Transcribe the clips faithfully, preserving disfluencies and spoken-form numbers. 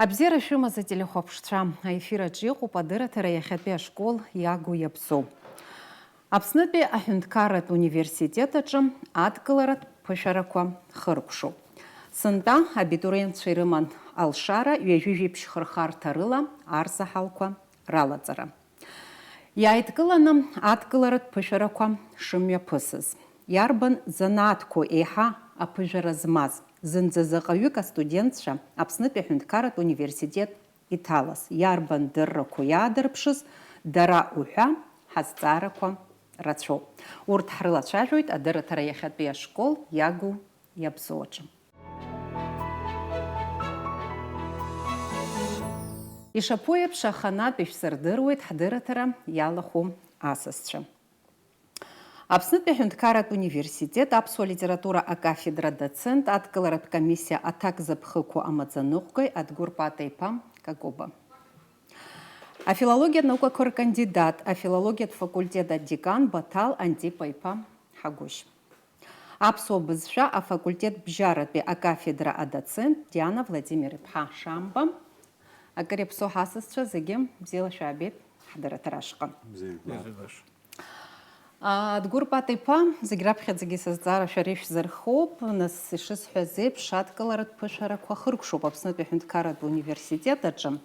Абзиара шәымаз, ателехәаԥшцәа, аефир аҿы иҟоуп адырраҭара иахьатәи ашкол иагу иабзоу. Аԥснытәи аҳәынҭқарратә университет аҿы адкыларатә ԥышәарақәа хыркәшоуп. Сынтәа абитуриентцәа ирыман алшара ҩажәи жәиԥшь хырхарҭа рыла арзаҳалқәа ралаҵара. Иааидкыланы адкыларатә ԥышәарақәа шымҩаԥысыз. Иарбан занааҭқәоу еиҳа аԥыжәара змаз? Зынӡа заҟаҩык астудентцәа Аԥснытәи аҳәынҭқарратә университет иҭалаз, иарбан дыррақәоу иаадырԥшыз, дара уҳәа, ҳазҵаарақәа рацәоуп. Урҭ ҳрылацәажәоит адырраҭара иахьатәи ашкол иагу иабзоу аҿы. Ишаԥу еиԥш, аханатә ишәзырдыруеит ҳдырраҭара иалахәу асасцәа. Аԥснытәи аҳәынҭқарратә университет аԥсуа литература акафедра доцент, адкыларатә комиссиа аҭак зыԥхықәу амаӡаныҟәгаҩ Адгәыр Пата-иԥа Какоба. Афилологиатә наукақәа ркандидат, афилологиатә факультет адекан Баҭал Антипа-иԥа Ҳагәышь. Аԥсуа бызшәа афакультет бжьаратәи акафедра адоцент Диана Владимир-иԥҳа Шамба. Акыр иаԥсоу ҳасасцәа зегьы бзиала шәаабеит ҳдырраҭара ашҟа. Бзиа жәбап. Бзиа баша. Адгәыр Пата-иԥа, зегь раԥхьаӡагьы сызҵаара шәара ишәзырхоуп. Нас, ишысҳәаз еиԥш, адкыларатә ԥышәарақәа хыркәшоуп Аԥснытәи аҳәынҭқарратә университет аҿы.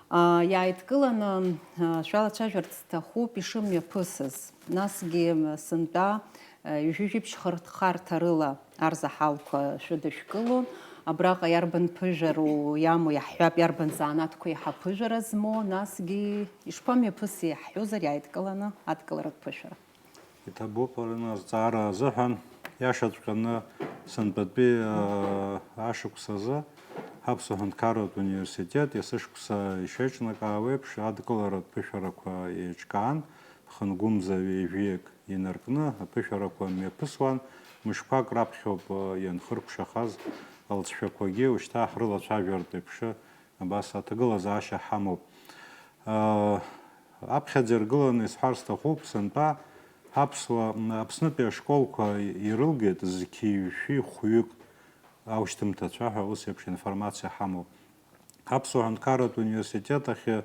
А, иааидкыланы, а, шәалацәажәарц сҭахуп ишымҩаԥысыз. Насгьы, м, сынтәа, а, ҩажәи жәиԥшь хырхарҭа рыла арзаҳалқәа шәыдышәкылон. Абраҟа иарбан ԥыжәару иамоу иаҳҳәап, иарбан занааҭқәа еиҳа ԥыжәара змоу, насгьы ишԥамҩаԥыси иаҳҳәозар, иааидкыланы адкыларатә ԥышәара. Иҭабуп, ариназҵаара азыҳәан. Иашаҵәҟьаны, сынтәатәи, аа, ашықәс азы Аԥсуа ҳәынҭқарратә университет есышықәса ишеиҿнакаауеиԥш, адкыларатә ԥышәарақәа еиҿкаан, хынгәымза ҩажәиак инаркны аԥышәарақәа мҩаԥысуан, мышқәак раԥхьоуп, аа, ианхыркәшахаз алҵшәақәагьы ушьҭа ҳрылацәажәартә еиԥш, абас аҭагылазаашьа ҳамоуп. Аа, аԥхьаӡа иргыланы исҳәар сҭахуп, сынтәа аԥсуа, Аԥснытәи ашколқәа ирылгеит зқьи жәшәи хәҩык аушьҭымҭацәа ҳәа ус еиԥш информациа ҳамоуп. Аԥсуа ҳәынҭқарратә университет ахь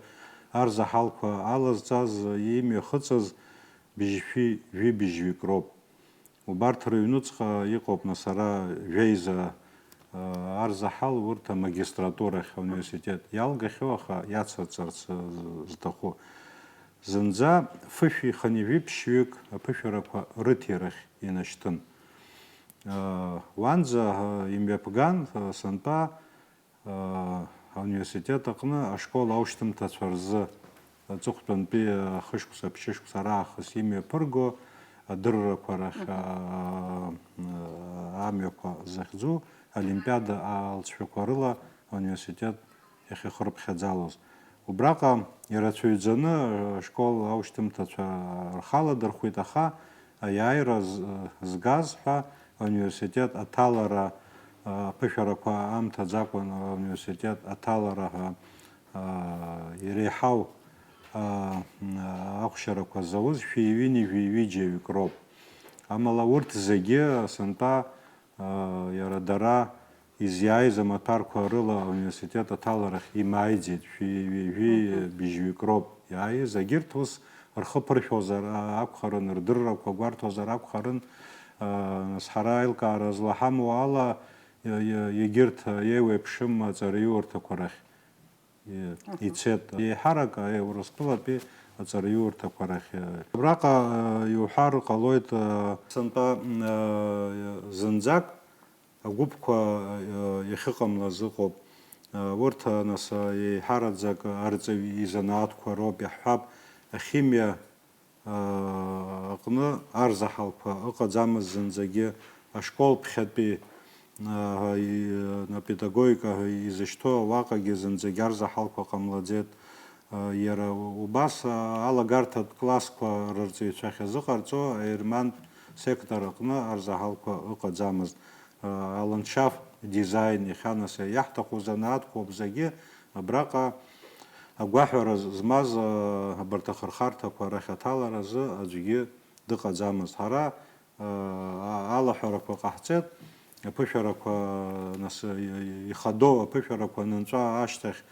арзаҳалқәа алазҵаз, имҩахыҵыз быжьшәи жәибжьҩык роуп. Убарҭ рыҩнуҵҟа иҟоуп, нас, ара жәеиза, а, арзаҳал, урҭ амагистратурахь ауниверситет иалгахьоу, аха иацырҵарц, а, зҭаху. Зынӡа фышәи хынҩажәи ԥшьҩык аԥышәарақәа рыҭирахь инашьҭын. А, уанӡа, а, имҩаԥган, а, сынтәа, ауниверситет аҟны ашкол аушьҭымҭацәа рзы аҵыхәтәантәи ахышықәса, аԥшьышықәса раахыс имҩаԥырго адыррақәа рахь, Мгм. а, амҩақәа захьӡу олимпиада алҵшәақәа рыла ауниверситет иахьахырԥхьаӡалоз. Убраҟа ирацәаҩӡаны ашкол аушьҭымҭацәа рхаладырхәит, аха аиааира з-, згаз ҳәа ауниверситет аҭалара, а, аԥышәарақәа амҭаӡакәан ауниверситет аҭалара ҳәа, а, иреиҳау, а, м, ахәшьарақәа зауз шәи ҩыни жәи ҩыџьаҩык роуп. Амала урҭ зегьы сынтәа, а, иара дара изиааиз амаҭәарқәа рыла ауниверситет аҭаларахь имааиӡеит, шәи ҩажәи Мгм. быжьҩык роуп иааиз, егьырҭ ус рхы ԥыршәозар акәхарын, рдыррақәа гәарҭозар акәхарын, а, нас ҳара аилкаара злаҳамоу ала, иа-, иа-, егьырҭ еиуеиԥшым аҵараиурҭақәа рахь, и-, Аҳа. ицеит. Еиҳарак, е, Урыстәылатәи аҵараиурҭақәа рахь, е. Абраҟа, е, иуҳәар ҟалоит, е, сынтәа, м, е, зынӡак агәыԥқәа, е, иахьыҟамлаз ыҟоуп. Е, урҭ, е, нас, е, еиҳараӡак арҵаҩ изанааҭқәа роуп, иаҳҳәап, ахимиа, аа, аҟны арзаҳалқәа ыҟаӡамызт зынӡагьы, ашкол ԥхьатәи, аа, и-, апедагогика ҳәа изышьҭоу уаҟагьы зынӡагьы арзаҳалқәа ҟамлаӡеит. Аа, иара убас, аа, алагарҭатә классқәа рырҵаҩцәа ахьазыҟарҵо аермантә сектор аҟны арзаҳалқәа ыҟаӡамызт. Аландшафт дизайн иахьа нас иаҳҭаху занааҭқәоуп зегьы, абраҟа агәаҳәара змаз, а, абарҭ ахырхарҭақәа рахь аҭалара азы аӡәгьы дыҟаӡамызт. Ҳара, а, а, алаҳәарақәа ҟаҳҵеит, аԥышәарақәа, нас, ихадоу аԥышәарақәа анынҵәа ашьҭахь,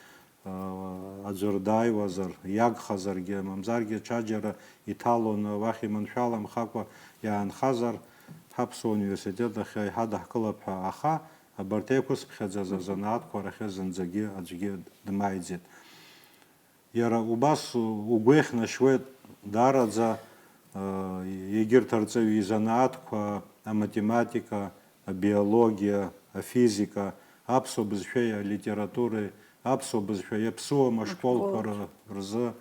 аӡәыр дааиуазар, иагхазаргьы, мамзаргьы ҽаџьара иҭалоны уахь иманшәаламхакәа иаанхазар, ҳаԥсуа университет ахь иҳадаҳкылап ҳәа, аха абарҭ еиқәызԥхьаӡаз азанааҭқәа рахьы зынӡагьы аӡәгьы дмааиӡеит. Иара убас угәы еихнашьуеит даараӡа, егьырҭ арҵаҩы изанааҭқәа, аматематика, абиологиа, афизика, аԥсуа бызшәеи алитературеи, аԥсуа бызшәа иаԥсуам ашколқәа ры-, рзы,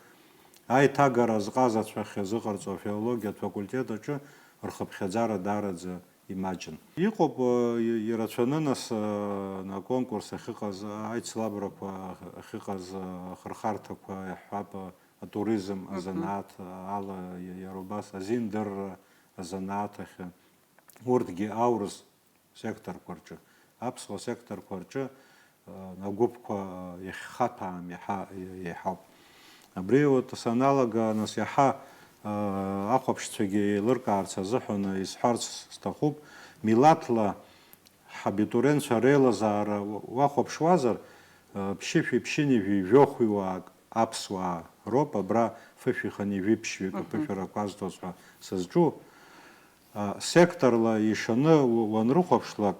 аиҭагара азҟазацәа ахь иазыҟарҵо афилологиатә факультет аҿы рхыԥхьаӡара даараӡа имаҷын. Иҟоуп, э, и-, ирацәаны, нас, э, аконкурс ахьыҟаз, аицлабрақәа ахьыҟаз, э, ахырхарҭақәа, иаҳҳәап, э, атуризм азанааҭ, э, ала, и-, иара убас азиндырра азанааҭ ахьы. Урҭгьы аурыс секторқәа рҿы, аԥсуа секторқәа рҿы, э, агәыԥқәа иахьхаҭәаам иаҳа-, иаҳауп. Абри вот саналага, нас, иаҳа, э, ахәаԥшцәагьы еилыркаарц азыҳәан исҳәарц сҭахуп, милаҭла ҳабитуриентцәа реилазаара уахәаԥшуазар, э, ԥшьышәи ԥшьынҩажәи жәохәҩык аԥсуаа роуп, абра фышәи хынҩажәи ԥшьҩык аԥышәарақәа азҭоз ҳәа сызҿу. А, секторла ишаны у-, уанрыхәаԥшлак,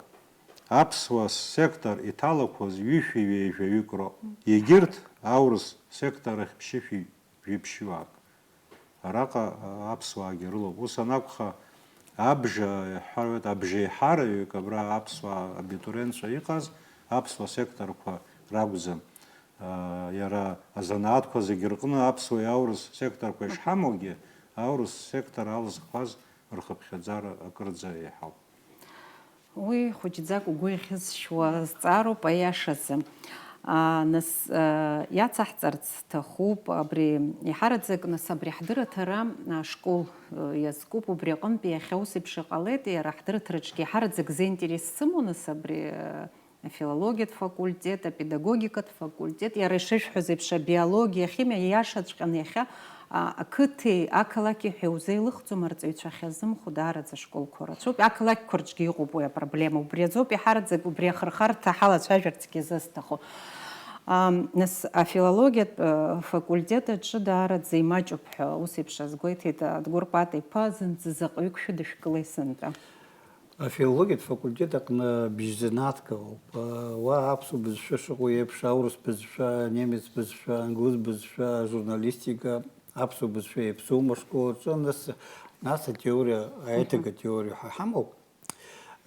аԥсуа сектор иҭалақәоз ҩышәи ҩажәаҩык роуп. Егьырҭ аурыс сектор ахь ԥшьышәи жәиԥшьҩык. Араҟа, а, аԥсуаагьы рылоуп. Ус анакәха, абжа, иаҳҳәароуп, абжеиҳараҩык абра аԥсуа абитуриентцәа иҟаз аԥсуа секторқәа ракәӡам. А, иара азанааҭқәа зегьы рҟны аԥсуеи аурыс секторқәа ишҳамоугьы, аурыс сектор алызхуаз рхыԥхьаӡара акырӡа еиҳауп. Уи хәыҷӡак угәы иахьызшьуа зҵаароуп, аиашазы. А, нас, а, иацаҳҵарц сҭахуп, абри иҳараӡак, нас, абри ҳдырраҭара, а, школ, а, иазкуп, убри аҟынтәи иахьа ус еиԥш иҟалеит, иара ҳдырраҭараҿгьы иҳараӡак зеинтерес сымоу, нас, абри, а, афилологиатә факультет, апедагогикатә факультет, иара ишышәҳәаз еиԥш, абиологиа, ахимиа, ииашаҵәҟьаны иахьа, а, ақыҭеи ақалақьи ҳәа иузеилыхӡом, арҵаҩцәа ахьазымхо даараӡа ашколқәа рацәоуп. Ақалақьқәа рҿгьы иҟоуп уи апроблема. Убри азоуп иҳараӡак, убри ахырхарҭа ҳалацәажәарцгьы зысҭаху. Ам, нас, афилологиатә, э, факультет аҿы даараӡа имаҷуп ҳәа ус еиԥш азгәеиҭеит Адгәыр Пата-иԥа, зынӡа заҟаҩык шәыдышәкылеи сынтәа? Афилологиатә факультет аҟны бжь-занааҭк ыҟоуп. Уа аԥсуа бызшәа шыҟоу еиԥш, аурыс бызшәа, анемец бызшәа, англыз бызшәа, ажурналистика, аԥсуа бызшәа иаԥсоума ашкол аҿы, нас, нас атеориа, аиҭага теориа ҳәа ҳамоуп.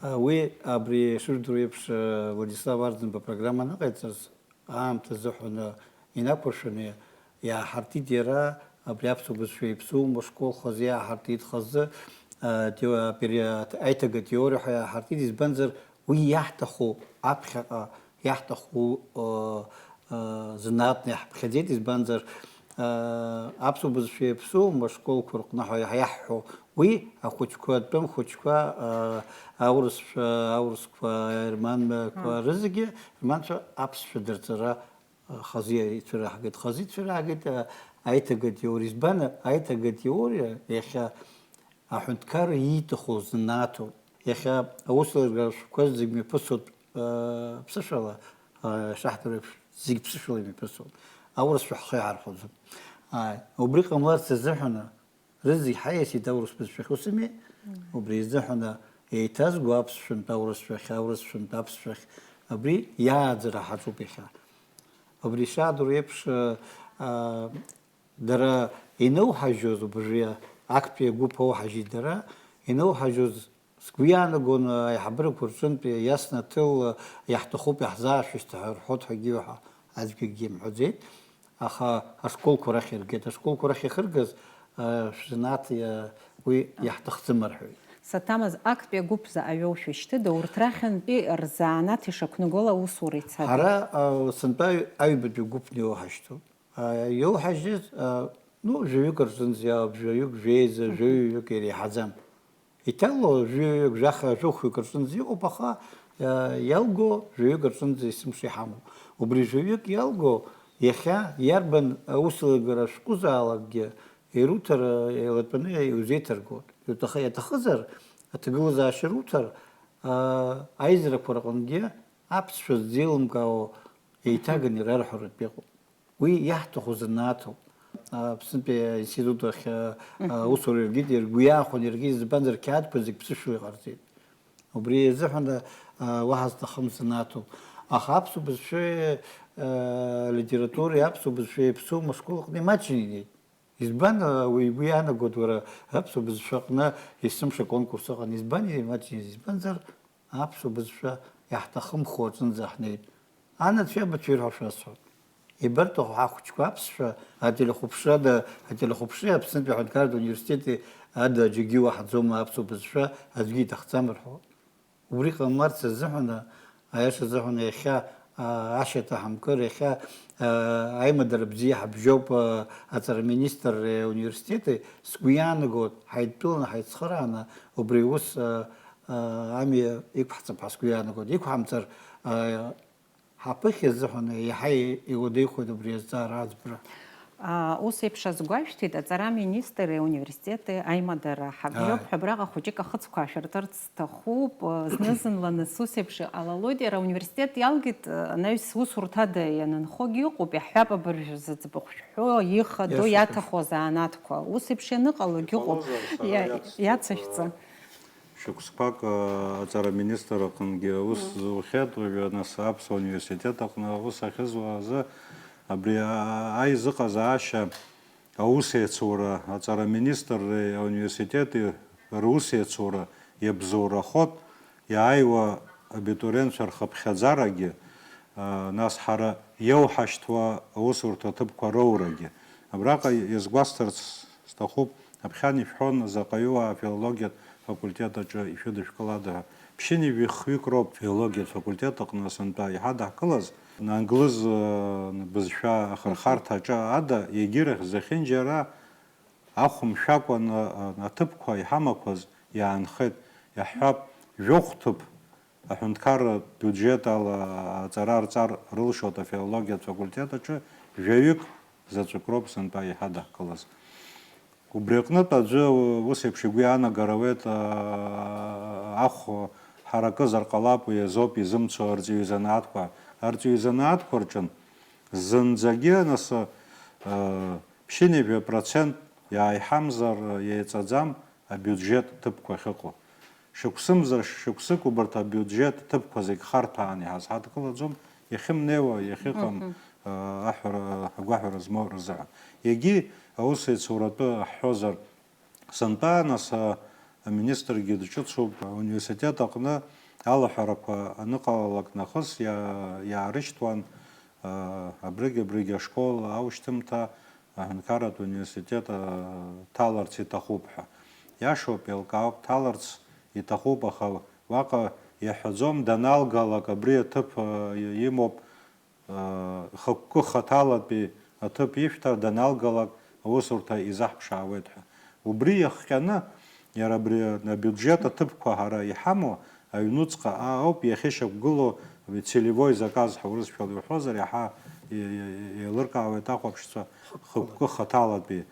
Уи абри шыжәдыруа еиԥш, Владислав Арӡынба апрограмма аныҟаиҵаз, аамҭа азыҳәан инақәыршәаны иааҳартит иара, абри аԥсуа бызшәа иаԥсоума ашкол хазы иааҳартит, хазы, а, тео-, апери-, аиҭага теориа ҳәа иааҳартит, избанзар, уи иаҳҭаху аԥхьаҟа иаҳҭаху, а, а, занааҭны иаҳԥхьаӡеит, избанзар, а, аԥсуа бызшәа иаԥсоума ашколқәа рҟны ҳәа иаҳҳәо, уи ахәыҷқәа, атәым хәыҷқәа, а, аурысшәа, аурысқәа, аерманқәа рызегьы, ерманцәа аԥсшәа дырҵара хазы ицәыраагеит, хазы ицәыраагеит, а, аиҭага теориа. Избан, аиҭага теориа иахьа аҳәынҭқарра ииҭаху занааҭуп. Иахьа аусеилыргара ашәҟәқәа зегь мҩаԥысуеит, а, ԥсышәала, а, шаҳдыру еиԥш, зегь ԥсышәала имҩаԥысуеит. Аурысшәа ҳхы иаҳархәаӡом. Ааи, убри ҟамларц азыҳәан, рызегь ҳаиасит аурыс бызшәахь, усыми? Мм. Убри изыҳәан еиҭазго аԥсшәантә аурысшәахь, аурысшәантә аԥсшәахь, абри иааӡара ҳаҿуп иахьа. Абри ишаадыруа еиԥш, а, а, дара иноуҳажьоз, убри актәи агәыԥ ауҳажьит дара, иноуҳажьоз, сгәы иаанагон, аиҳабырақәа рҿынтә иасны аҭел иаҳҭахуп, иаҳзаашәышьҭ ҳәа рҳәоит ҳәагьы ҳәа аӡәгьы акгьы имҳәаӡеит. Аха ашколқәа рахь иргеит. Ашколқәа рахь иахыргаз, а, шәзанааҭ иа-, уи иаҳҭахӡам рҳәеит. Саҭамаз, актәи агәыԥ заҟаҩоу шәышьҭыда, урҭ рахьынтәи рзанааҭ ишақәнаго ала аусура ицада? Ҳара, а, сынтәа аҩ-, аҩбатәи агәыԥны иоуҳашьҭоуп. А, иоуҳажьыз, а, ну, жәаҩык рҿынӡа иаауп, жәаҩык, жәеиза, мгм, жәаҩаҩык иреиҳаӡам. Иҭало жәаҩык, жәаха, жәохәҩык рҿынӡа иҟоуп, аха, а, иалго жәаҩык рҿынӡа есымша иҳамоуп. Убри жәаҩык иалго иахьа иарбан аусеилыргара шәҟәызаалакгьы ируҭар, еилатәаны иузеиҭаргоит. Иуҭах-, иаҭахызар, аҭагылазаашьа руҭар, Аизарақәа рҟынгьы аԥсшәа ззеилымкаауа еиҭаганы ирарҳәаратә иҟоуп. Уи иаҳҭаху занааҭуп. Аԥснытәи аинститут ахь, а, Мгм. аусура иркит, иргәы иаахәаны иркит, избанзар, қьаадқәа зегь ԥсышәала иҟарҵеит. Убри азыҳәан, а, уаҳа зҭахым занааҭуп. Аха аԥсуа бызшәеи, а, литературеи аԥсуа бызшәеи аԥсуа школ аҟны имаҷны инеит. Избан, а, уи игәы иаанагоит, уара, аԥсуа бызшәа аҟны есымша конкурс ыҟан, избан имаҷны, избанзар, аԥсуа бызшәа иаҳҭахымхо аҿынӡа ҳнеит. Анацәа иабацәеи рҳәа шәасҳәап. Ибарҭаху ҳахәыҷқәа аԥсшәа ателехәаԥшрада, ателехәаԥшреи Аԥснытәи аҳәынҭқарратә университети ада џьаргьы иуаҳаӡом аԥсуа бызшәа аӡәгьы иҭахӡам рҳәо. Убри ҟамларц азыҳәан, аиаша азыҳәан иахьа, а, ашьаҭа ҳамкыр, иахьа, а, аимадара бзиа ҳабжьоуп, а, аҵара министрреи ауниверситети, сгәы иаанагоит, ҳаидтәаланы, ҳаицхырааны, убри аус, а, а, амҩа иқәҳҵап ҳәа сгәы иаанагоит. Иқәҳамҵар, а, ҳаԥыхьа азыҳәан иаҳа иуадаҩхоит убри азҵаара аӡбра. А, ус еиԥш азгәашәҭеит, аҵара министри ауниверситети аимадара ҳабжьоуп Ааи. ҳәа, абраҟа хәыҷык ахыцқәа аашәыртырц сҭахуп. Зны-зынла нас ус еиԥш иҟалалоит, иара ауниверситет иалгеит, анаҩс усурҭада ианынхогьы ыҟоуп, иаҳҳәап, абыржә зыӡбахә шәҳәо, ихадоу, Иашахәыш. иаҭаху азанааҭқәа. Ус еиԥш ианыҟалогьы ыҟоуп. Иҟалозар, сара Иа-, иацсҵоит, иацышәҵа. Шықәсқәак, а, аҵара аминистр аҟынгьы аус Мм. зухьеит, уажәы нас Аԥсуа университет аҟны аус ахьызуа азы абри, а, аизыҟазаашьа аус еицура, аҵара аминистрреи ауниверситети рус еицура иабзоурахоит, иааиуа абитуриентцәа рхыԥхьаӡарагьы, а, нас ҳара иоуҳашьҭуа аусурҭа аҭыԥқәа роурагьы. Абраҟа иазгәасҭарц сҭахуп, аԥхьан ишәҳәон заҟаҩы уаа афилологиатә факультет аҿы ишәыдышәкылада ҳәа. Ԥшьынҩажәи хҩык роуп филологиатә факультет аҟны сынтәа иҳадаҳкылаз, англыз, э, бызшәа ахырхарҭа аҿы ада, егьирахь зехьынџьара ахәымшәакәа на-, аҭыԥқәа иҳамақәаз иаанхеит, иаҳҳәап, жәохә ҭыԥ аҳәынҭқарратә биуџьет ала аҵара рҵар рылшоит афилологиатә факультет аҿы, жәаҩык заҵәык роуп сынтәа иҳадаҳкылаз. Убри аҟнытә аӡәы ус еиԥш игәы иаанагар ауеит, а, ахә ҳаракызар ҟалап, уи азоуп изымцо арҵаҩы изанааҭқәа. Арҵаҩы изанааҭқәа рҿын зынӡагьы, нас, а, ԥшьынҩажәа процент иааиҳамзар еиҵаӡам абиуџьет ҭыԥқәа ахьыҟоу. Шықәсымзар шықәсык убарҭ абиуџьет ҭыԥқәа зегь харҭәааны иҳазҳадкылаӡом, иахьымнеиуа, иахьыҟам, Мгм. а, аҳәара, агәаҳәара змоу рзыҳәан. Егьи аус еицуратәы ҳҳәозар, сынтәа, нас, а, аминистргьы дҿыцуп, ауниверситет аҟны алаҳәарақәа аныҟалалак нахыс иа-, иаарышьҭуан, а, абригь-абригь ашкол аушьҭымҭа, аҳәынҭқарратә университет, а, ҭаларц иҭахуп ҳәа. Иашоуп, еилкаауп, ҭаларц иҭахуп, аха уаҟа иаҳәаӡом, даналгалак абри аҭыԥ, а, и-, имоуп, а, хықәкы хаҭалатәи аҭыԥ ишәҭар, даналгалак аусурҭа изаҳԥшаауеит ҳәа. Убри иахҟьаны, иара абри абиуџьет аҭыԥқәа ҳара иҳамоу, аҩнуҵҟа ауп иахьышьақәгылоу, целевой заказ ҳәа урысшәала иуҳәозар, иаҳа е-, е-, еилыркаауеит ахәаԥшцәа хықәкы хаҭалатәи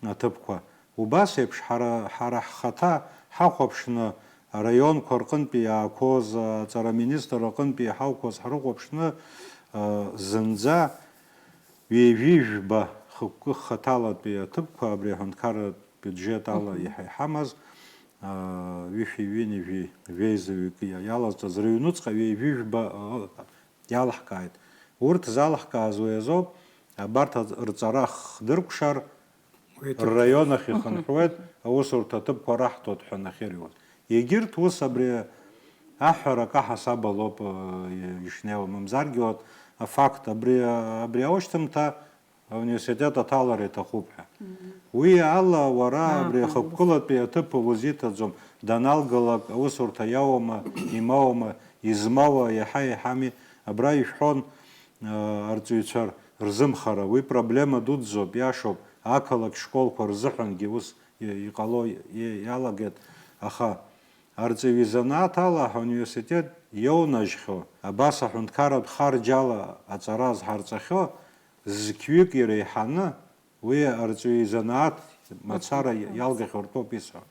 аҭыԥқәа. Убас еиԥш, ҳара, ҳара ҳхаҭа ҳахәаԥшны, араионқәа рҟынтәи иаақәоз, аҵара аминистр аҟынтәи иҳауқәоз ҳрыхәаԥшны, а, зынӡа ҩажәи жәба хықәкы хаҭалатәи аҭыԥқәа абри аҳәынҭқарратә биуџьет ала Мгм. иҳа-, иҳамаз, а, ҩышәи ҩынҩажәи жәеизаҩык иа-, иалазҵаз рыҩнуҵҟа ҩажәи жәба, а, иалаҳкааит. Урҭ залаҳкааз уи азоуп, абарҭ аҵ-, рҵара хдыркәшар, Уи аҭыԥ рраион ахь ихынҳәуеит, аусурҭа аҭыԥқәа раҳҭоит ҳәа нахьырҩуан. Егьырҭ ус абри аҳәара акаҳасаб алоуп, э, ишнеиуа, мамзаргьы вот афакт, абри, абри аушьҭымҭа ауниверситет аҭалара иҭахуп ҳәа. Мгм. Уи ала уара абри Ааԥын, ахықәкылатәи аҭыԥ узиҭаӡом, даналгалак аусурҭа иауама, имауама, измауа иаҳа иаҳами, абра ишәҳәон, э, арҵаҩцәа рзымхара, уи проблема дуӡӡоуп, иашоуп, ақалақь школқәа рзыҳәангьы ус и-, иҟало и-, иалагеит, аха арҵаҩы изанааҭ ала ҳуниверситет иоунажьхьоу, абас аҳәынҭқарратә харџьала аҵара азҳарҵахьоу, зқьҩык иреиҳаны, уи арҵаҩы изанааҭ мацара Мгм. иалгахьоу ртәоуп исҳәо,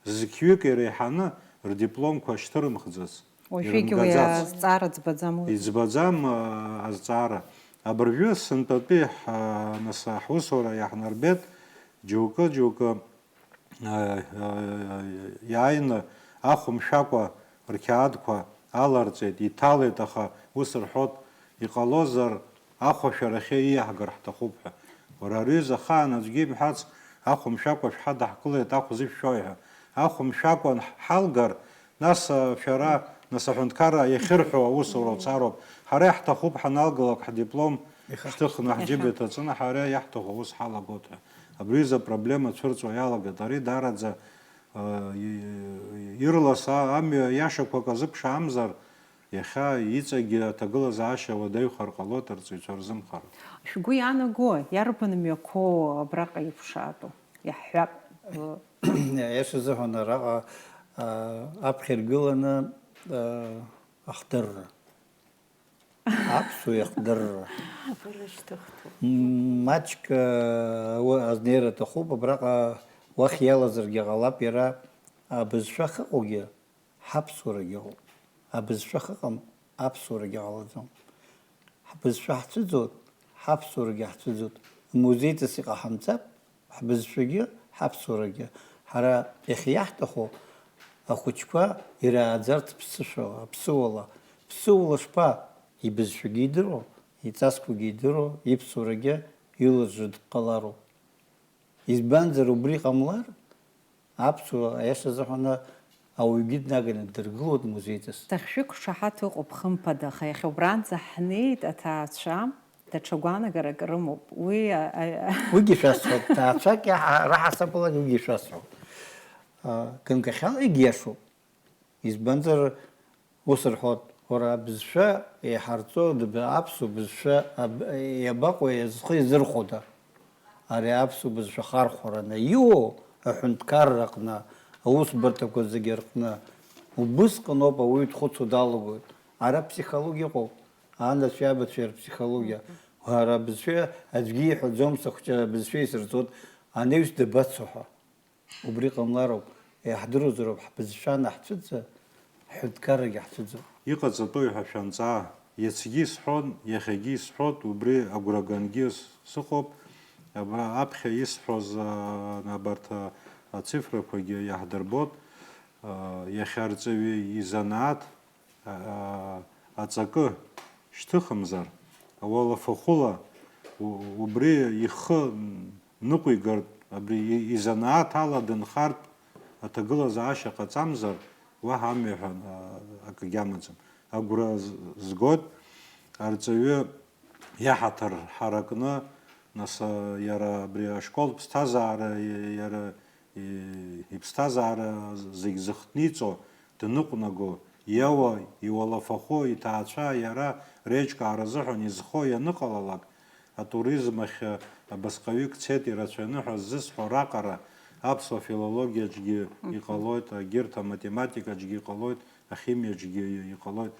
зқьҩык иреиҳаны рдипломқәа шьҭырымхӡац, Уажәыгь уи ирымгаӡац. Азҵаара ӡбаӡам уи. Иӡбаӡам, а, азҵаара. Абыржәы сынтәатәи ҳ-, нас аҳусура иаҳнарбеит, џьоукы, џьоукы, а, а, иааины ахәымшәакәа рқьаадқәа аларҵеит, иҭалеит, аха ус рҳәот, иҟалозар, ахәашәарахьы ииаҳгар ҳҭахуп ҳәа. Уара, ари аҩыза ахаан аӡәгьы имҳәац, ахәымшәакәа шәҳадаҳкылеит, ахә зышәшәои ҳәа. Ахәымшәакәа ҳалгар, нас, а, шәара, нас аҳәынҭқарра иахьырҳәо аусура уцароуп. Ҳара иаҳҭахуп ҳаналгалак ҳдиплом шьҭыхны ҳџьыба иҭаҵаны ҳара иаҳҭаху аус ҳалагоит ҳәа. Абри аҩыза апроблема цәырҵуа иалагеит. Ари даараӡа, а, и-, ирлас а-, амҩа иашақәак азыԥшаамзар, иахьа иҵегьы аҭагылазаашьа уадаҩхар ҟалоит, арҵаҩцәа рзымхар. Шәгәы иаанагои, иарбан мҩақәоу абраҟа иԥшаатәу? Иаҳҳәап. Аиаша азыҳәан араҟа, а, аԥхьа иргыланы, а, ахдырра. Аԥсуа иахдырра. Маҷк, а, уи азнеира аҭахуп, абраҟа уахь иалазаргьы ҟалап, иара абызшәа ахьыҟоугьы, ҳаԥсуарагьы ыҟоуп. Абызшәа ахьыҟам, аԥсуарагьы ҟалаӡом. Ҳбызшәа ҳцәыӡуеит, ҳаԥсуарагьы ҳцәыӡуеит. Музеиҵас иҟаҳамҵап, ҳбызшәагьы, ҳаԥсуарагьы. Ҳара иахьа иаҳҭаху ахәыҷқәа ирааӡарц ԥсышәала, ԥсыуала. Ԥсыуала шԥа? Ибызшәагьы идыруа, иҵасқәагьы идыруа, иԥсуарагьы илыжжы дҟалароуп. Избанзар, убри ҟамлар, аԥсуа, аиаша азыҳәан, ауаҩгьы днаганы ддыргылоит музеиҵас. Дахьшәықәшаҳаҭ ыҟоуп, хымԥада, аха иахьа убранӡа ҳнеит, аҭаацәа даҽа гәаанагарак рымоуп. Уи, а, а, Уигьы шәасҳәап, ҭаацәак иаҳа-, раҳасабалак уигьы шәасҳәап. А, ганкахьала егьиашоуп. Избанзар, ус рҳәоит, уара абызшәа еиҳарҵо, дыб-, аԥсуа бызшәа аб-, иабаҟоу, зхы изырхәода? Ари аԥсуа бызшәа ахархәараны иуоу аҳәынҭқарра аҟны, аусбарҭақәа зегьы рҟны, убысҟаноуп ауаҩы дхәыцуа далагоит. Ара ԥсихологиа ыҟоуп, анацәеи абацәеи рԥсихологиа. Уара абызшәа аӡәгьы иҳәаӡом, сыхәҷы абызшәа исырҵоит, анаҩс дабацо ҳәа. Убри ҟамлароуп, иаҳдыруазароуп ҳбызшәа анаҳцәыӡ, ҳҳәынҭқаррагьы ҳцәыӡуп. Иҟаҵатәуи ҳәа шәанҵаа, иацгьы исҳәон, иахьагьы исҳәоит, убри агәра гангьы сыҟоуп. Абра аԥхьа исҳәоз, аа, абарҭ, аа, ацифрақәагьы иаҳдырбоит, аа, иахьа арҵаҩы изанааҭ, аа, аҵакы шьҭыхымзар, ауалафахәыла у-, убри ихы ныҟәигартә, абри и-, изанааҭ ала дынхартә аҭагылазаашьа ҟаҵамзар, уаҳа амҩа ҳәа, а, акгьы амаӡам. Агәра з-, згоит, арҵаҩы иаҳаҭыр ҳаракны, нас, а, иара абри ашкол ԥсҭазаара, и-, иара и-, иԥсҭазаара зегь зыхҭниҵо, дныҟәнаго, иауа, иуалафахәы, иҭаацәа иара реиҿкаара азыҳәан изхо ианыҟалалак, атуризм ахь абасҟаҩык цеит ирацәаҩны ҳәа ззысҳәо раҟара, аԥсуа филологиаҿгьы иҟалоит, егьырҭ аматематикаҿгьы иҟалоит, ахимиаҿгьы иҟалоит.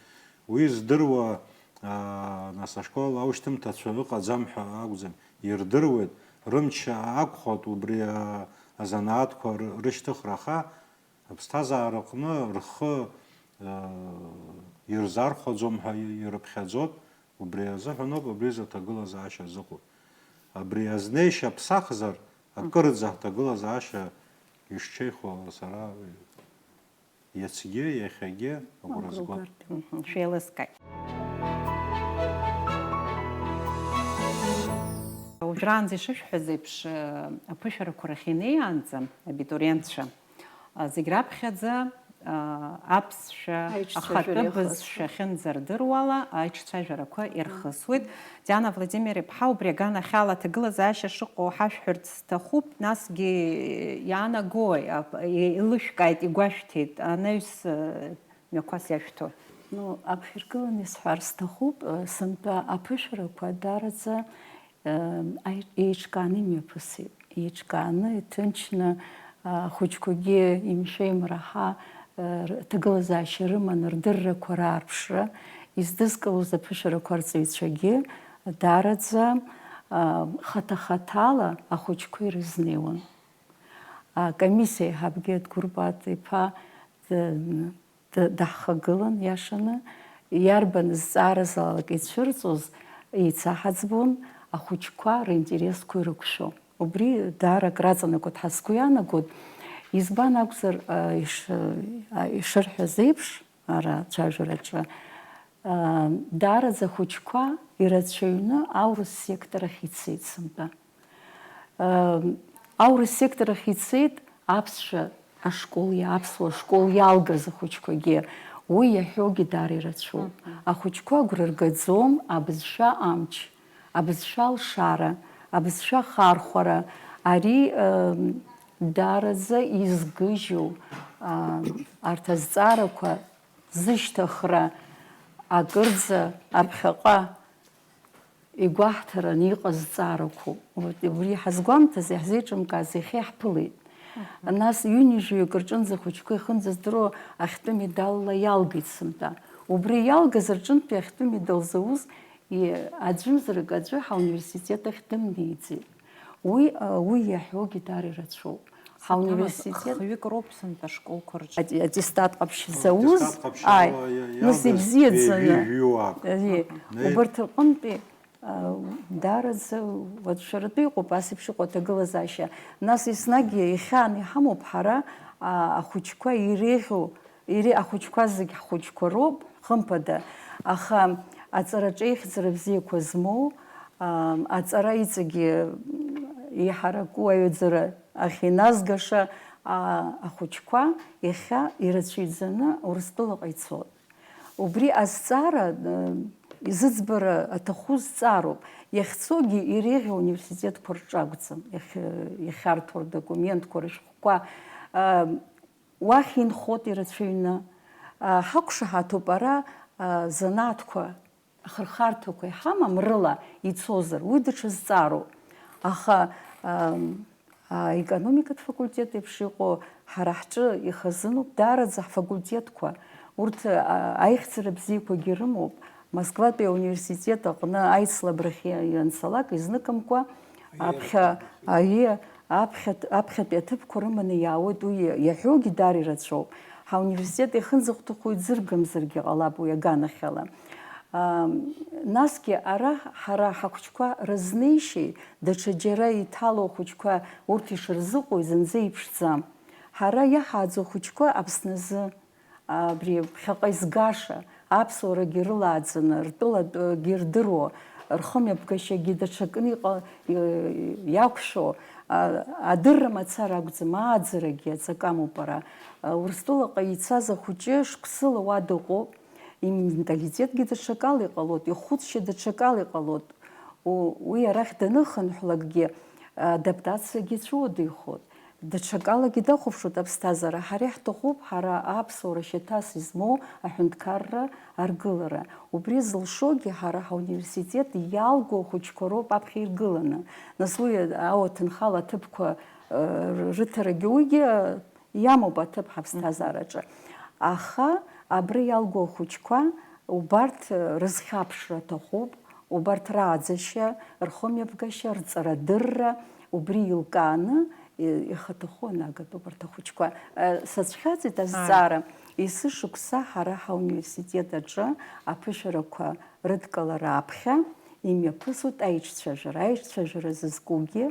Уи здыруа, аа, нас ашкол аушьҭымҭацәа ыҟаӡам ҳәа акәӡам, ирдыруеит, рымч ақәхоит убри, аа, азанааҭқәа ры-, рышьҭыхра, аха аԥсҭазаараҟны рхы, аа, ирзархәаӡом ҳәа ирыԥхьаӡоит, убри азыҳәаноуп абри изы аҭагылазаашьа зыҟоу. Абри азнеишьа ԥсахзар, акырӡа ҳҭагылазаашьа ишҽеихо сара иацгьы, иахьагьы агәра згоит. Мгм, шәеилыскааит. Уажәраанӡа ишышәҳәаз еиԥш, аԥышәарақәа рахь инеиаанӡа абитуриентцәа, зегь раԥхьаӡа, аԥсшәа ахатәы бызшәа ахьынӡардыруала аиҿцәажәарақәа ирхысуеит. Диана Владимир-иԥҳа, убри аганахьала аҭагылазаашьа шыҟоу ҳашәҳәарц сҭахуп, насгьы иаанагои, еилышәкааит, игәашәҭеит анаҩс мҩақәас иашәҭо. Ну, аԥхьаркыланы исҳәар сҭахуп, сынтәа аԥышәарақәа даараӡа еиҿкааны имҩаԥысит. Еиҿкааны, иҭынчны, ахәыҷқәагьы имшәа-имраҳа, рҭагылазаашьа рыманы рдыррақәа раарԥшра, издызкылоз аԥышәарақәа арҵаҩцәагьы даараӡа хаҭа-хаҭала ахәыҷқәа ирызнеиуан. Акомиссиа аиҳабгьы Адгәыр Пат-иԥа даҳхагылан, иашаны, иарбан зҵаара залалак ицәырҵуаз еицаҳаӡбон, ахәыҷқәа ринтересқәа ирықәшәо. Убри даара акраҵанакуеит ҳәа сгәы иаанагоит. Избан акәзар, ишырҳәаз еиԥш, ара ацәажәараҿы, даараӡа ахәыҷқәа ирацәаҩны аурыс сектор ахь ицеит сынтәа. Аурыс сектор ахь ицеит аԥсшәа ашкол, аԥсуа школ иалгаз ахәыҷқәагьы. Уи иаҳәогьы даара ирацәоуп. Ахәыҷқәа агәра ргаӡом абызшәа амч, абызшәа алшара, абызшәа ахархәара. Ари даараӡа изгыжьу, арҭ азҵаарақәа зышьҭыхра акырӡа аԥхьаҟа игәаҳҭараны иҟаз зҵаарақәоуп. Убри ҳазгәамҭаз, иаҳзеиҿымкааз иахьа иаҳԥылеит. Нас ҩынҩажәаҩык рҿынӡа ахәыҷқәа ихынӡаздыруа ахьтәы медалла иалгеит сынтәа. Убри иалгаз рҿынтәи ахьтәы медал зауз аӡәымзарак аӡәы ҳауниверситет ахь дымнеиӡеит. Уи, уи иаҳәогьы даара ирацәоуп. Ҳауниверситет хҩык роуп сынтәа ашколқәа рҿы. Аттестат ҟаԥшь зауз, ааи, нас ибзиаӡаны. Убарҭ рҟынтәи даараӡа уацәшәаратәы иҟоуп ас еиԥш иҟоу аҭагылазаашьа. Нас еснагь ихьааны иҳамоуп ҳара ахәыҷқәа иреиӷьу, ире-, ахәыҷқәа зегь ҳхәыҷқәа роуп, хымԥада, аха аҵараҿы ихьӡара бзиақәа змоу, аҵара иҵегьы еиҳараку аҩаӡара ахь иназгаша ахәыҷқәа иахьа ирацәаҩӡаны Урыстәылаҟа ицоит. Убри азҵаара изыӡбара аҭаху зҵаароуп. Иахьцогьы иреиӷьу ауниверситетқәа рҿы акәӡам, иахьарҭәу рдокументқәа, рышәҟәқәа. Уахь инхоит ирацәаҩны. Ҳақәшаҳаҭуп ара, занааҭқәа, ахырхарҭақәа иҳамам рыла ицозар, уи даҽа зҵаароуп. Аха аекономикатә факультет еиԥш иҟоу ҳара ҳҿы ихазыноуп даараӡа ҳфакультетқәа. Урҭ аихьӡара бзиақәагьы рымоуп. Москватәи ауниверситет аҟны аицлабрахь ианцалак, изныкымкәа аԥхьа, аиеи, аԥхьатә, аԥхьатәи аҭыԥқәа рыманы иаауеит, уи иаҳәогьы даара ирацәоуп. Ҳауниверситет иахьынӡахәҭаху иӡыргамзаргьы ҟалап уи аганахьала. Насгьы ара ҳара ҳахәыҷқәа рызнеишьеи, даҽа џьара иҭало ахәыҷқәа урҭ ишырзыҟоу зынӡа иԥшӡам. Ҳара иаҳааӡо ахәыҷқәа Аԥсназы, абри ԥхьаҟа изгаша, аԥсуарагьы рылааӡаны, ртәылатәгьы рдыруа, рхымҩаԥгашьагьы даҽакны иҟа-, иақәшәо, адырра мацара акәӡам, ааӡарагьы аҵакы амоуп ара. Урыстәылаҟа ицаз ахәыҷы шықәсыла уа дыҟоуп, именталитетгьы даҽакала иҟалоит, ихәыцшьа даҽакала иҟалоит. У-, уи арахь даныхынҳәлакгьы адаптациагьы ицәуадаҩхоит. Даҽакалагьы дахәаԥшуеит аԥсҭазаара. Ҳара иаҳҭахуп, ҳара аԥсуара шьаҭас измоу аҳәынҭқарра аргылара. Убри зылшогьы ҳара ҳауниверситет иалго ахәыҷқәа роуп аԥхьа иргыланы. Нас уи ауаҭынхала аҭыԥқәа, э, рыҭарагьы уигьы иамоуп аҭыԥ ҳаԥсҭазаараҿы. Аха абри иалго ахәыҷқәа убарҭ, э, рызхьаԥшра аҭахуп, убарҭ рааӡашьа, рхымҩаԥгашьа, рҵарадырра, убри еилкааны, э, ихаҭаху анагатәуп арҭ ахәыҷқәа. Э, сацәхьаҵит азҵаара, есышықәса ҳара ҳауниверситет аҿы аԥышәарақәа рыдкылара аԥхьа имҩаԥысуеит аиҿцәажәара. Аиҿцәажәара зызкугьы,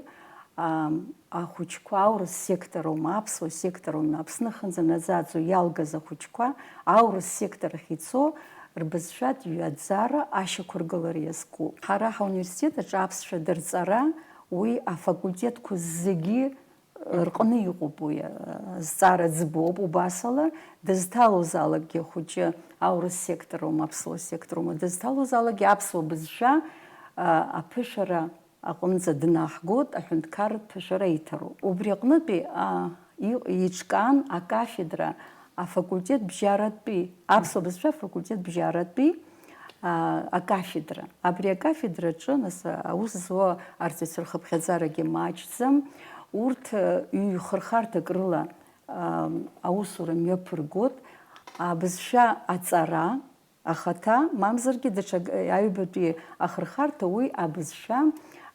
Ам, ахәыҷқәа аурыс сектор аума, аԥсуа сектор аума, Аԥсны ахьынӡанаӡааӡо иалгаз ахәыҷқәа аурыс сектор ахь ицо, рбызшәатә ҩаӡара ашьақәыргылара иазку. Ҳара ҳауниверситет аҿы аԥсшәа дырҵара уи афакультетқәа зегьы рҟны иҟоуп уи, а, зҵаара ӡбоуп, убасала дызҭалозаалакгьы ахәыҷы аурыс сектор аума, аԥсуа сектор аума, дызҭалозаалакгьы аԥсуа бызшәа, а, аԥышәара аҟынӡа днаҳгоит аҳәынҭқарратә ԥышәара иҭароуп. Убри аҟнытәи, а, и-, еиҿкаан акафедра, афакультет бжьаратәи, аԥсуа бызшәа афакультет бжьаратәи, а, акафедра. Абри акафедраҿы, нас, аус зуа арҵаҩцәа рхыԥхьаӡарагьы маҷӡам. Урҭ, а, ҩ-хырхарҭак рыла, а, аусура мҩаԥыргоит. Абызшәа аҵара, ахаҭа, мамзаргьы даҽа аҩбатәи ахырхарҭа уи абызшәа,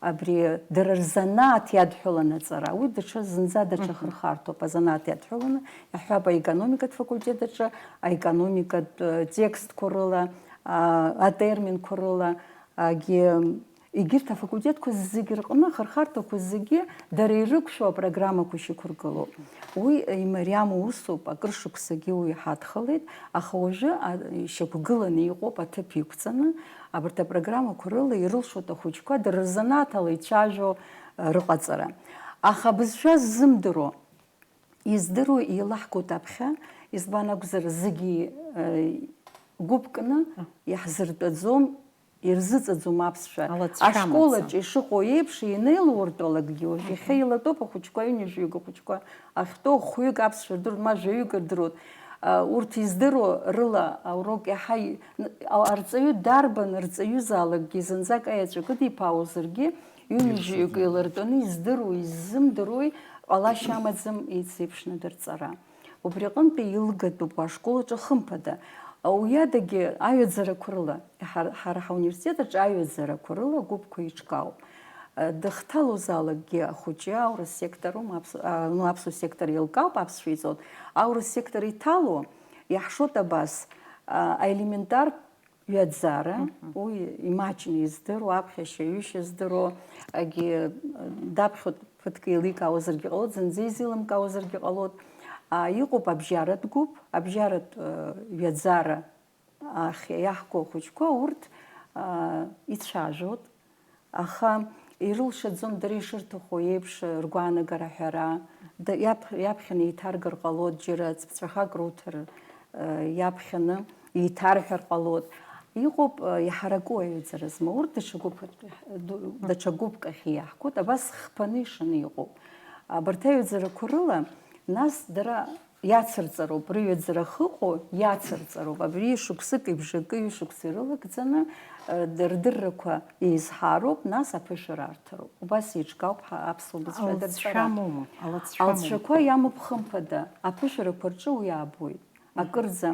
абри дара рзанааҭ иадҳәаланы аҵара, уи даҽа, зынӡа даҽа хырхарҭоуп, азанааҭ иадҳәаланы, иаҳҳәап, аекономикатә факультет аҿы аекономикатә, э, текстқәа рыла, а, атерминқәа рыла, агьи, егьырҭ афакультетқәа зегьы рҟны ахырхарҭақәа зегьы дара ирықәшәо апрограммақәа шьақәыргылоуп. Уи имариам усуп, акыр шықәсагьы уи ҳадхалеит, аха уажәы, а, ишьақәгыланы иҟоуп аҭыԥ иқәҵаны, абарҭ апрограммақәа рыла ирылшоит ахәыҷқәа дара рзанааҭ ала ицәажәо, а, рыҟаҵара. Аха абызшәа ззымдыруа, издыруа еилаҳгоит аԥхьа, избан акәзар, зегьы, а, гәыԥкны иаҳзыртәаӡом, ирзыҵаӡом аԥсшәа. Алаҵшәа амаӡам. Ашколаҿ ишыҟоу еиԥш, инеилуртәалакгьы, уажә иахьа илатәоуп ахәыҷқәа, ҩынҩажәаҩык ахәыҷқәа ахьтәоу, хәҩык аԥсшәа рдыруеит, ма жәаҩык рдыруеит. А, урҭ издыруа рыла аурок иаҳа и-, н-, а-, арҵаҩы дарбан рҵаҩызаалакгьы зынӡак аеҵәа кыдиԥаауазаргьы, ҩынҩажәаҩык еилартәаны издыруеи иззымдыруеи ҟалашьа амаӡам еицеиԥшны дырҵара. Убри аҟынтәи илгатәуп ашкол аҿы, хымԥада. Уиадагьы аҩаӡарақәа рыла, ҳар-, ҳара ҳауниверситет аҿы аҩаӡарақәа рыла агәыԥқәа еиҿкаауп. Дыхҭалозаалакгьы ахәыҷы аурыс сектор аума, аԥсу-, а, ну, аԥсуа сектор еилкаауп, аԥсшәа иҵоит. Аурыс сектор иҭало, иаҳшоит абас, а, аелементартә ҩаӡара, уи имаҷны издыруа, аԥхьашьа-ҩышьа здыруа, агьи, э, даԥхьоит, ԥыҭк еиликаауазаргьы ҟалоит, зынӡа изеилымкаауазаргьы ҟалоит. А, иҟоуп абжьаратә гәыԥ, абжьаратә, э, ҩаӡара ахь иаҳку ахәыҷқәа урҭ, а, ицәажәоит, аха ирылшаӡом дара ишырҭаху еиԥш ргәаанагара аҳәара, да-, иаԥ-, иаԥхьаны еиҭаргар ҟалоит, џьара ҵәҵәахак руҭар, э, иаԥхьаны еиҭарҳәар ҟалоит. Иҟоуп, э, иҳараку аҩаӡара змоу, урҭ даҽа гәыԥ-, ду-, даҽа гәыԥк ахь иаҳкуеит, абас хԥаны ишаны иҟоуп. Абарҭ аҩаӡарақәа рыла, нас дара иацырҵароуп, рыҩаӡара ахьыҟоу иацырҵароуп. Абри шықәсыки бжаки ҩышықәса ирылагӡаны, э, рдыррақәа еизҳароуп, нас аԥышәара арҭароуп. Убас еиҿкаауп ҳа-, аԥсуа бызшәа дырҵара. Алҵшәа амоума? Алҵшәа амоума? Алҵшәақәа иамоуп, хымԥада, аԥышәарақәа рҿы уи аабоит. Акырӡа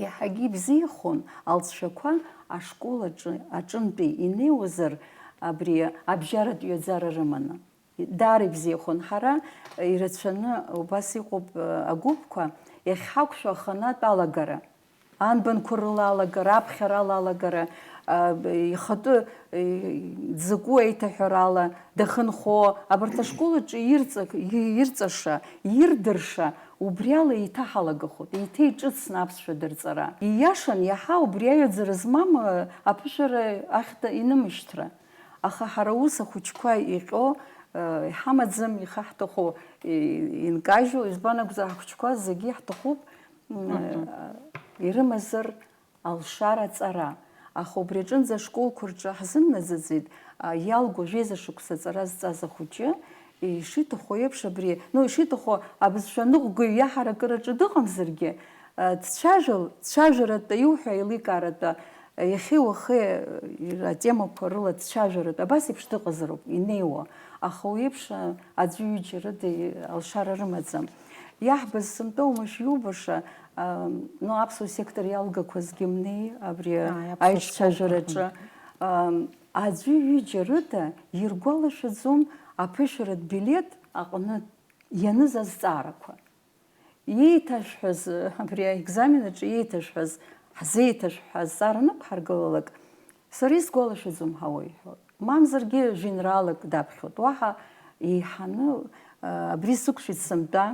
иаҳагьы ибзиахон алҵшәақәа ашкол аҿы, аҿынтәи инеиуазар, абри абжьаратә ҩаӡара рыманы. Даара ибзиахон. Ҳара ирацәаны убас иҟоуп, э, агәыԥқәа, иахьҳақәшәо аханатә алагара, анбанқәа рыла алагара, аԥхьарала алагара, а, ихатәы, э, дзакәу аиҭаҳәарала дахьынхо, абарҭ ашкол аҿы ирҵа-, ирҵаша, ирдырша, убриала еиҭаҳалагахоит, еиҭа иҿыцны аԥсшәа дырҵара. Ииашан иаҳа убри аҩаӡара змам, э, аԥышәара ахьҭа инымышьҭра. Аха ҳара ус ахәыҷқәа иҟьо, э, иҳамаӡам, ихаҳҭаху, и-, инкажьу, избан акәзар, ҳхәыҷқәа зегьы иаҳҭахуп, м, э, ирымазар алшара аҵара. Аха убри аҿынӡа ашколқәа рҿы ҳзымнаӡаӡеит, а, иалго жәеиза шықәса аҵара зҵаз ахәыҷы, ишиҭаху еиԥш абри, ну, ишиҭаху абызшәа аныҟәгаҩ иаҳаракыраҿы дыҟамзаргьы, а, дцәажәал-, дцәажәаратәы иуҳәо еиликааратәы, Иахьеи уахеи атемақәа рыла дцәажәаратәы абас еиԥш дыҟазароуп инеиуа, аха уи еиԥш аӡәы-ҩыџьа рыда алшара рымаӡам. Иаҳбаз сынтәа умашәа иубаша, ам, ну, аԥсуа сектор иалгақәазгьы мнеи, абри, ааи, аԥсуа аиҿцәажәараҿы, школқәа рҟны, ам, аӡәы-ҩыџьа рыда иргәалашәаӡом аԥышәаратә билеҭ аҟны ианыз азҵаарақәа. Иеиҭашәҳәаз, абри аекзамен аҿы иеиҭашәҳәаз, ҳзеиҭашәҳәа азҵаара анықәҳаргылалак, сара исгәалашәаӡом ҳәа уаҩ ҳәа. Мамзаргьы жәеинраалак даԥхьоит. Уаҳа еиҳаны, а, абри сықәшәеит сынтәа,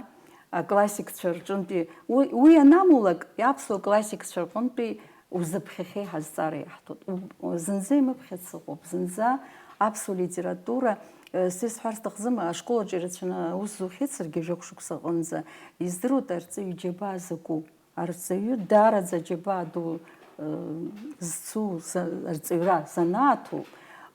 аклассикцәа рҿынтәи. Уи, уи анамулак, аԥсуа классикцәа рҟынтәи узыԥхьахьеи ҳазҵаара иаҳҭоит. У-, зынӡа имыԥхьац ыҟоуп, зынӡа аԥсуа литература, э, сисҳәар сҭахӡам, ашкол аҿы ирацәаны аус зухьеит саргьы жәохә шықәса аҟынӡа, издыруеит арҵаҩы џьабаа закәу. Арҵаҩы даараӡа аџьабаа ду, э, зцу за-, арҵаҩра занааҭуп.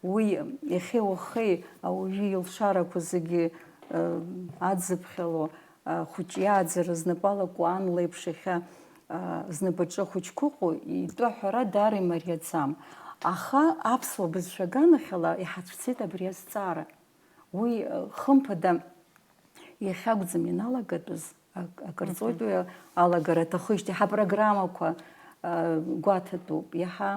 Уи иахьеи уахеи ауаҩы илшарақәа зегьы, э, адзыԥхьало, а, хәыҷ иааӡара знапы алаку ан леиԥш иахьа, а, знапаҿы ахәыҷқәа ыҟоу, итәы аҳәара даара имариаӡам. Аха аԥсуа бызшәа аганахьала иҳацәцеит абри азҵаара. Уи, а, хымԥада, иахьакәӡам ианалагатәыз, ак-, акырҵоит уи алагара аҭахижьҭеи, ҳапрограммақәа, а, гәаҭатәуп, иаҳа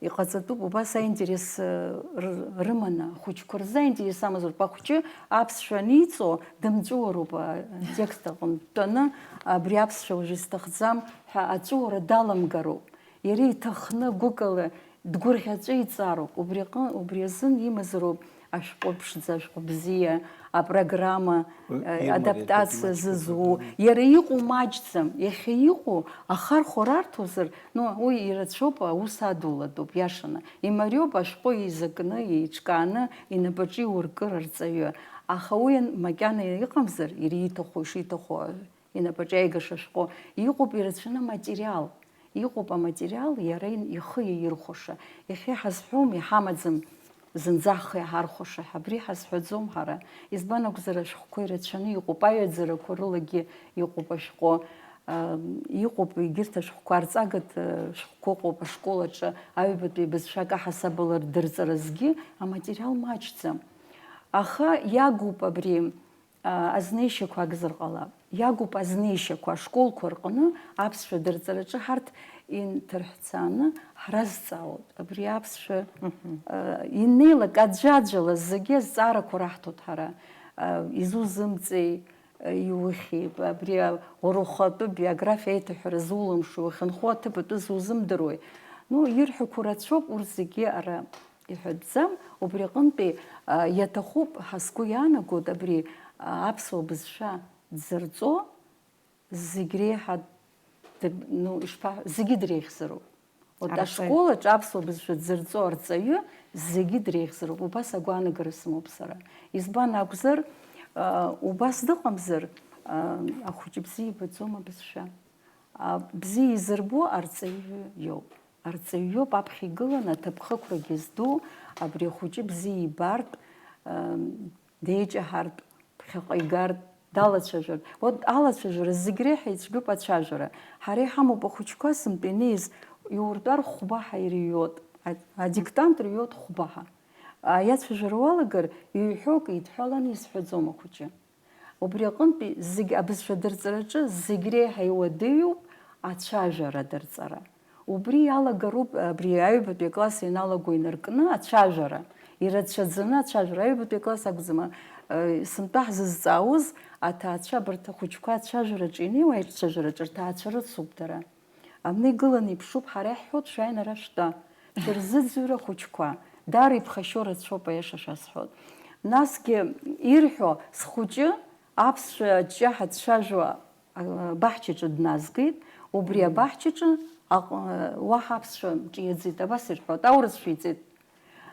Иҟаҵатәуп убас аинтерес, э, р-, рыманы, ахәыҷқәа рзы аинтерес амазароуп. Ахәҷы аԥсшәа аниҵо, дымҵәуароуп, атекст аҟынтә дтәаны, абри аԥсшәа уажә исҭахӡам ҳәа аҵәуара даламгароуп. Иара иҭахны гәыкала дгәырӷьаҵәа иҵароуп. Убри аҟы-, убри азын имазароуп ашәҟәы ԥшӡа, ашәҟәы бзиа, апрограмма, Уи э, имариатәуп адаптациа имаҷӡоуп, зызу. Иара иҟоу маҷӡам, иахьа иҟоу ахархәа рарҭозар, ну, уи ирацәоуп, аус адулатәуп, иашаны. Имариоуп ашәҟәы еизакны, еиҿкааны, инапаҿы иуркыр арҵаҩы. Аха уи ан-, макьана иҟамзар, иара ииҭаху, ишиҭаху, инапаҿы иааигаша ашәҟәы, иҟоуп ирацәаны аматериал. Иҟоуп аматериал, иара ин-, ихы иаирхәаша. Иахьа иҳазҳәом, иҳамаӡам зынӡа ҳхы иаҳархәаша ҳәа. Абри ҳазҳәаӡом ҳара. Избан акәзар, ашәҟәқәа ирацәаны иҟоуп, аҩаӡарақәа рылагьы иҟоуп ашәҟәы. Ам, иҟоуп егьырҭ ашәҟәқәа, арҵагатә, э, шәҟәқәа ыҟоуп ашкол аҿы, аҩбатәи абызшәак аҳасабала рдырҵаразгьы аматериал маҷӡам. Аха иагуп абри, а, азнеишьақәа акәзар ҟалап. Иагуп азнеишьақәа ашколқәа рҟны аԥсшәа дырҵараҿы ҳарҭ инҭырҳәцааны ҳразҵаауеит. Абри аԥсшәа, Мгм. а, инеилак аӡәаӡәала зегьы азҵаарақәа раҳҭоит ҳара. А, изузымҵеи, а, иухьи, абри ауахатәи биографиа аиҭаҳәара зулымшо, уахьынхо аҭыԥ атәы зузымдыруеи? Ну, ирҳәақәо рацәоуп, урҭ зегьы ара иҳәатәӡам. Убри аҟынтәи, а, иаҭахуп, ҳа сгәы иаанагоит, абри, а, аԥсуа бызшәа дзырҵо зегь реиҳа дыб-, ну, ишԥа-, зегьы дреиӷьзароуп. Вот Арҵаҩы. Ашкол аҿы аԥсуа бызшәа дзырҵо арҵаҩы зегьы дреиӷьзароуп. Убас агәаанагара сымоуп сара. Избан акәзар, а, убас дыҟамзар, а, ахәыҷы бзиа ибаӡом абызшәа. А, бзиа изырбо арҵаҩы иоуп. Арҵаҩы иоуп аԥхьа игыланы аҭыԥхықәрагьы зду, абри ахәыҷы бзиа ибартә, а, деиҷаҳартә, ԥхьаҟа игартә, далацәажәартә. Вот алацәажәара зегь реиҳа ицәгьоуп ацәажәара. Ҳара иҳамоуп ахәыҷқәа сынтәа инеиз, иуртәар хәба ҳәа ирыҩуеит. А-, адиктант рыҩуеит хәба ҳәа. А, иацәажәара уалагар, иҩҳәоу акы идҳәалан исҳәаӡом ахәыҷы. Убри аҟынтәи зегь абызшәа дырҵараҿы зегь реиҳа иуадаҩуп ацәажәара дырҵара. Убри иалагароуп, абри аҩбатәи акласс ианалаго инаркны ацәажәара, ирацәаӡаны ацәажәара, аҩбатәи акласс акәӡам, э, сынтәа ҳзызҵаауаз аҭаацәа абарҭ ахәыҷқәа ацәажәараҿы инеиуа, аиҿцәажәараҿы рҭаацәа рыцуп дара. Абна игыланы иԥшуп, ҳара иаҳҳәоит, шәааины ара шәтәа. Шәырзыӡырҩра ахәыҷқәа, даара иԥхашьо рацәоуп, аиаша шәасҳәоит. Насгьы ирҳәо, схәыҷы аԥсшәа аҿиаҳа дцәажәо, а, баҳчаҿы дназгеит, убри абаҳчаҿы аҟ-, уаҳа аԥсшәа ҿиаӡеит, абас ирҳәоит, аурыс шәиҵеит.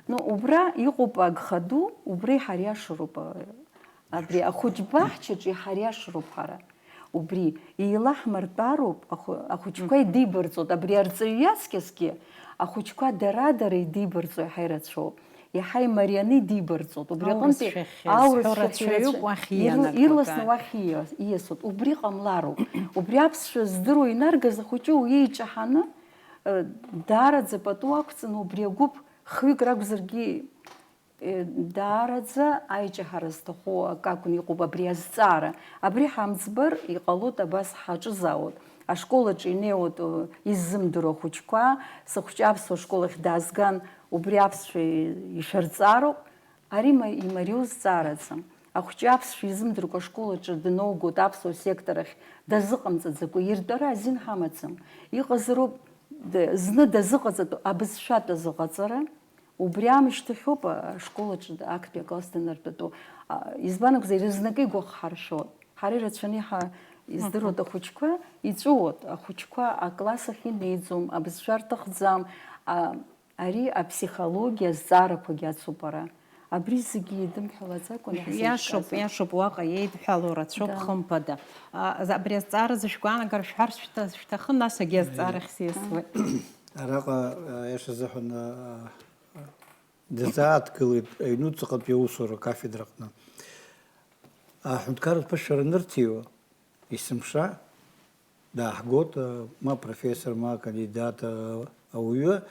Ну, убра иҟоуп агха ду, убри ҳариашароуп, а, абри ахәыҷ баҳчаҿы иҳариашароуп ҳара. Убри еилаҳмыртәароуп, ахәы-, ахәыҷқәа Мгм. идибарҵоит, абри арҵаҩ иаҵкьасгьы ахәыҷқәа дара-дара идибарҵо иаҳа ирацәоуп, иаҳа имарианы идибарҵоит. Убри Аурыс аҟынтәи шәахьаз, аурыс ҳәа шәахьаз рацәаҩуп ирацәа-, уахь ирл-, иаанагоит, ирласны ааи. уахь ииас-, ииасуеит. Убри ҟамлароуп. Убри аԥсшәа здыруа инаргаз ахәыҷы уи ииҷаҳаны, э, даараӡа пату ақәҵаны убри агәыԥ хҩык ракәзаргьы, э, даараӡа аиҷаҳара зҭаху акы акәны иҟоуп абри азҵаара. Абри ҳамӡбар, иҟалоит абас ҳаҿызаауеит. Ашкол аҿы инеиуеит, э, иззымдыруа ахәыҷқәа, сыхәҷы аԥсуа школ ахь даазган, убри аԥсшәа ишәырҵароуп. Ари ма-, имариоу зҵаараӡам. Ахәҷы аԥсшәа изымдыркәа ашкол аҿы дноугоит аԥсуа сектор ахь дазыҟамҵаӡакәа, иртәара азин ҳамаӡам. Иҟазароуп, д-, зны дазыҟаҵатәу абызшәатә азыҟаҵара, убри аамышьҭахьоуп ашкол аҿы актәи акласс даныртәатәу. А, избан акәзар, ирызнакы игәахҳаршәоит. Ҳара ирацәаны иҳа-, издыруеит Мгм. ахәыҷқәа, иҵәыуоит, ахәыҷқәа акласс ахь инеиӡом, абызшәа рҭахӡам, а, Ари аԥсихологиа азҵаарақәагьы ацуп ара. Абри зегьы идымҳәалаӡакәа иаҳзеиҿкаазар. Иашоуп, иашоуп, уаҟа иеидҳәалоу рацәоуп, Да. хымԥада. А, за-, абри азҵаара зышәгәаанагар шәҳәарц шәҭа-, шәҭахын, нас агьи азҵаарахь сиасуеит. Араҟа, а, иашазыҳәан, а, дазааҭгылеит аҩнуҵаҟатәи аусура акафедраҟны. Аҳәынҭқарратә ԥышәара анырҭиуа, есымша дааҳгоит, ма профессор, ма кандидат, ауаҩы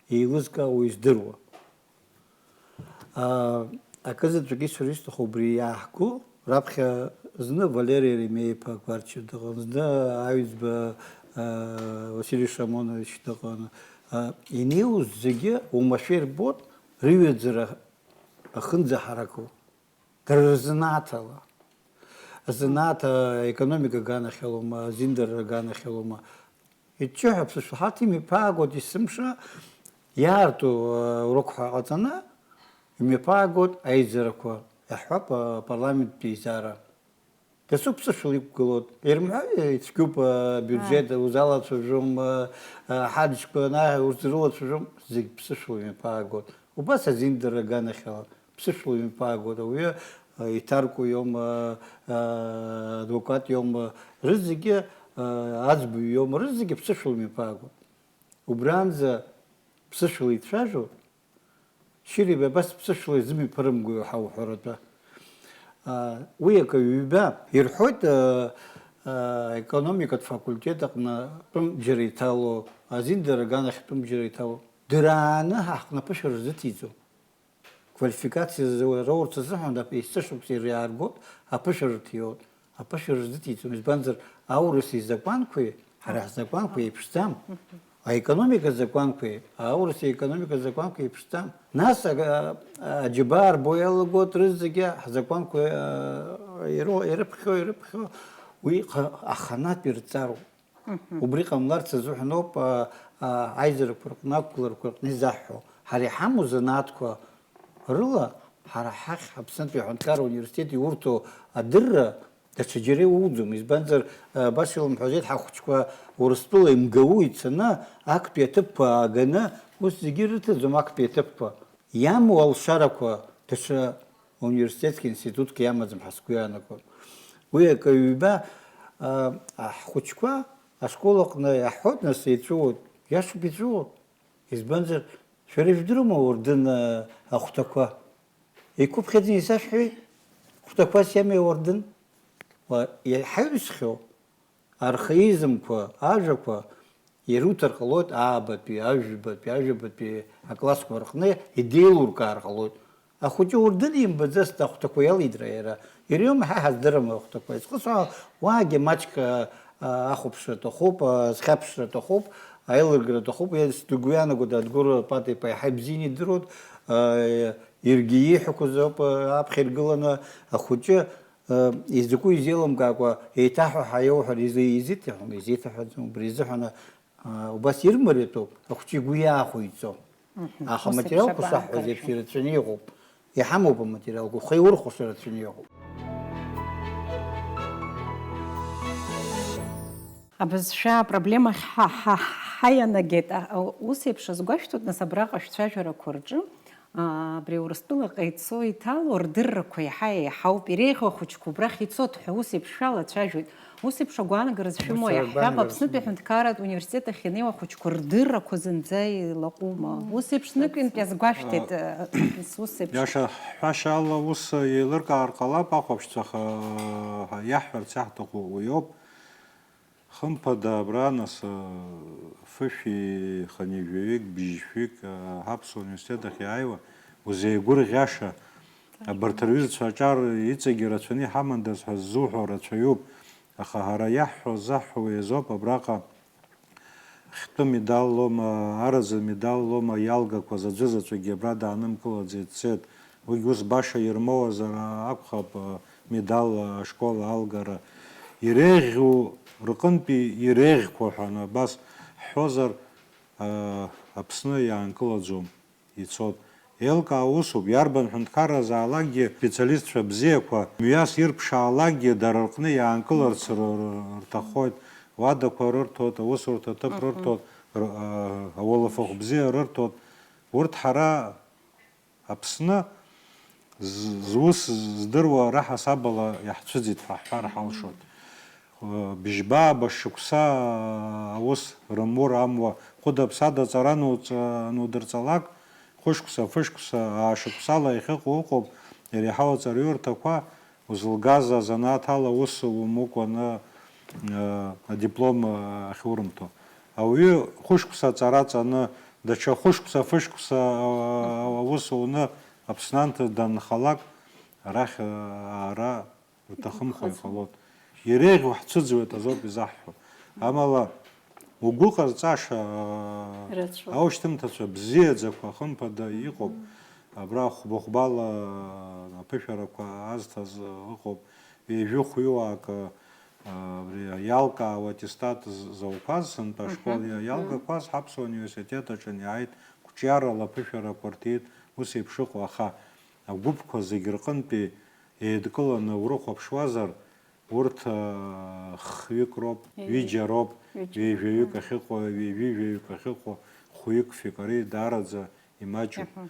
еилызкаауа издыруа. А, акы заҵәык исҳәар исҭаху убри иааҳго, раԥхьа зны Валери Еремеи-иԥа Гәарчиа дыҟан, зны Аҩӡба, а, Василий Шамонович дыҟан, Инеиуаз зегьы уамашәа ирбоит, рыҩаӡара ахынӡаҳаракуа. Дара рзанааҭ ала. Азанааҭ, а, аекономика аганахьалома, азиндарра аганахьалома. Иҷҷаҳәа аԥсышәала ҳарҭ имҩаԥаагоит есымша иаарту, а, урокқәа ҟаҵаны, имҩаԥаагоит аизарақәа, иаҳҳәап, а, апарламенттә еизара. Дасу ԥсышәала иқәгылоит. Ирымҳәари, ицәгьоуп, а, абиуџьеҭ, узалацәажәом, а, а, ҳаџьқәа ана урҭ зрылацәажәом, зегь ԥсышәала имҩаԥаагоит. Убас азиндарра аганахьала. Ԥсышәала имҩаԥаагоит, ауаҩы, а, иҭарку иоума, а, адвокат иоума, рызегьы, а, аӡбаҩ иоума, рызегьы ԥсышәала имҩаԥаагоит. Убранӡа ԥсышәала ицәажәо, Шьыри, абас ԥсышәала изымҩаԥырымгои ҳәа уҳәаратәы. А, уи акы ҩба ирҳәоит, а, а, аекономикатә факультет аҟны тәым џьара иҭало, азиндарра аганахь тәым џьара иҭало. Дара ааны ҳаҳҟны аԥышәара рзыҭиҵом. Квалификациа роурц азыҳәан ап-, есышықәса иааргоит, аԥышәара рҭиуеит. Аԥышәара рзыҭиҵом, избанзар, аурыс изакәанқәеи ҳара ҳзакәанқәеи еиԥшӡам. Аекономика закәанқәеи, аурыс аекономика закәанқәеи еиԥшӡам. Нас, а, а, аџьабаа рбо иалагоит рызегьы ҳзакәанқәа, а, иро-, ирыԥхьо, ирыԥхьо, уи ха-, аханатә ирҵароуп. Мгм. Убри ҟамларц азыҳәаноуп, а, а, аизарақәа рҟны, ақәгыларақәа рҟны изаҳҳәо. Ҳара иҳамоу занааҭқәа рыла, ҳара ҳахь Аԥснытәи аҳәынҭқарра университет иурҭо адырра даҽаџьара иуӡом. Избанзар, а, абас илымҳәозеит, ҳахәыҷқәа Урыстәыла имгау ицаны, актәи аҭыԥқәа ааганы, ус зегьы ирыҭаӡом актәи аҭыԥқәа. Иамоу алшарақәа даҽа университетк институтк иамаӡам ҳәа сгәы иаанагоит. Уи акы ҩба, а, ҳхәыҷқәа ашкол аҟны иаҳҳәоит, нас, еицәоуоит. Иашоуп, еицәоуоит. Избанзар, шәара ижәдыруама ауардын, а, ахәҭақәа? Еиқәыԥхьаӡаны исашәҳәеи? Хәҭақәас иами ауардын? Уа, иҳаҩсхьоу архаизмқәа, ажәақәа ируҭар ҟалоит аабатәи, ажәабатәи, ажәабатәи аклассқәа рҟны идеилуркаар ҟалоит. Ахәыҷы уардын имбаӡацт ахәҭақәа иалидра иара. Иара иоума ҳа ҳаздырам ахәҭақәа. Изхысҳәаау, уаагьы маҷк, а, а, ахәаԥшра аҭахуп, а, зхьаԥшра аҭахуп, аилыргара аҭахуп. Сгәы иаанагоит, Адгәыр Патиԥа иаҳа ибзианы идыруеит, а, иаргьы ииҳәақәаз ауп, а, аԥхьа иргыланы ахәыҷы, а, изакәу изеилымкаакәа еиҭаҳәа ҳәа иауҳәар изы-, изиҭахым, изеиҭаҳәаӡом, убри изыҳәан Аа, убас ирмариатәуп, ахәыҷы игәы иаахәо иҵо. Мгм. Аха ус еиԥш аматериалқәа агәаанагара шаҳҳәаз еиԥш шәымоуп. Ирацәаны иҟоуп. Иҳамоуп аматериалқәа, ухы иурхәаша рацәаны иҟоуп. Абызшәа апроблема ҳа-, ҳа-, ҳаианагеит. А, а, ус еиԥш азгәашәҭоит, нас, абраҟа шәцәажәарақәа рҿы. Аа, абри Урыстәылаҟа ицо иҭало рдыррақәа иаҳа еиҳауп, иреиӷьу ахәыҷқәа убрахь ицоит ҳәа ус еиԥш шәалацәажәоит. Ус еиԥш агәаанагара зшәымоу, ус иаҳҳәап, агәаанагара Аԥснытәи сымоуп. Аҳәынҭқарратә университет ахь инеиуа ахәыҷқәа рдыррақәа зынӡа илаҟәума? Ус еиԥш ныкҩынтә иазгәашәҭеит, а, ус еиԥш. Иаша ҳҳәашьа ала ус еилыркаар ҟалап ахәаԥшцәа, аха иаҳҳәарц иаҳҭаху уиоуп. Хымԥада, абра, нас, фышәи хынҩажәаҩык, бжьшәҩык, а, ҳаԥсуа университет ахь иааиуа, узеигәырӷьаша, абарҭ рҩызцәа аҿар иҵегьы рацәаны иҳамандаз ҳәа ззуҳәо рацәаҩуп, аха ҳара иаҳҳәо, заҳҳәо уи азоуп, абраҟа хьтәы медаллома, аразы медаллома иалгақәаз аӡәы заҵәыкгьы абра даанымкылаӡеит, дцеит. Уигь ус баша ирмоуазар акәхап, а, медал, а, ашкол алгара. Иреиӷьу рҟынтәи иреиӷьқәо ҳәа абас ҳҳәозар, а, Аԥсны иаанкылаӡом, ицоит. Еилкаау усуп, иарбан ҳәынҭқарразаалакгьы специалистцәа бзиақәа, мҩас ирԥшаалакгьы дара рҟны иаанкыларц р-, р-, рҭаххоит, уадақәа рырҭоит, аусурҭа ҭыԥ Мгм. рырҭоит, р-, а, ауалафахә бзиа рырҭоит. Урҭ ҳара Аԥсны з-, зус здыруа раҳасабала иаҳцәыӡит ҳәа ҳҳәар ҳалшоит. Быжьба-ааба шықәса аус рымур амуа, хәыда-ԥсада аҵара ануҵ-, анудырҵалак, хәышықәса, фышықәса, аашықәсала иахьыҟоу ыҟоуп, иреиҳау аҵараиурҭақәа, узылгаз азанааҭ ала ус умукәаны, э, адиплом, э, ахьурымҭо. Ауаҩы хәышықәса аҵара ҵаны, даҽа хәышықәса, фышықәса, э, аус уны Аԥсны анҭ данхалак, арахь, э, аара рҭахымхо иҟалоит. Иреиӷьу ҳцәыӡуеит азоуп изаҳҳәо. Амала, Угәы ҟазҵаша, Рацәоуп. Аушьҭымҭацәа бзиаӡақәа, хымԥада, иҟоуп. Абра хәба-хәбала аԥышәарақәа азҭаз ыҟоуп. Ҩажәи хәҩыуаак, абри иалкаау аттестат з-, зауқәаз, сынтәа ашкол иа-, иалгақәаз, ҳаԥсуа университет аҿы иааит, қәҿиарала аԥышәарақәа рҭеит, ус еиԥш ыҟоу, аха агәыԥқәа зегь рҟынтәи еидкыланы урыхәаԥшуазар, урҭ, а, хҩык роуп, Ҩажәи. Ҩыџьа роуп, Ҩыџьа. Ҩажәаҩык ахьыҟоу, ҩажәи жәаҩык ахьыҟоу, хәҩык-фҩык, ари даараӡа имаҷуп. Иаҳәон,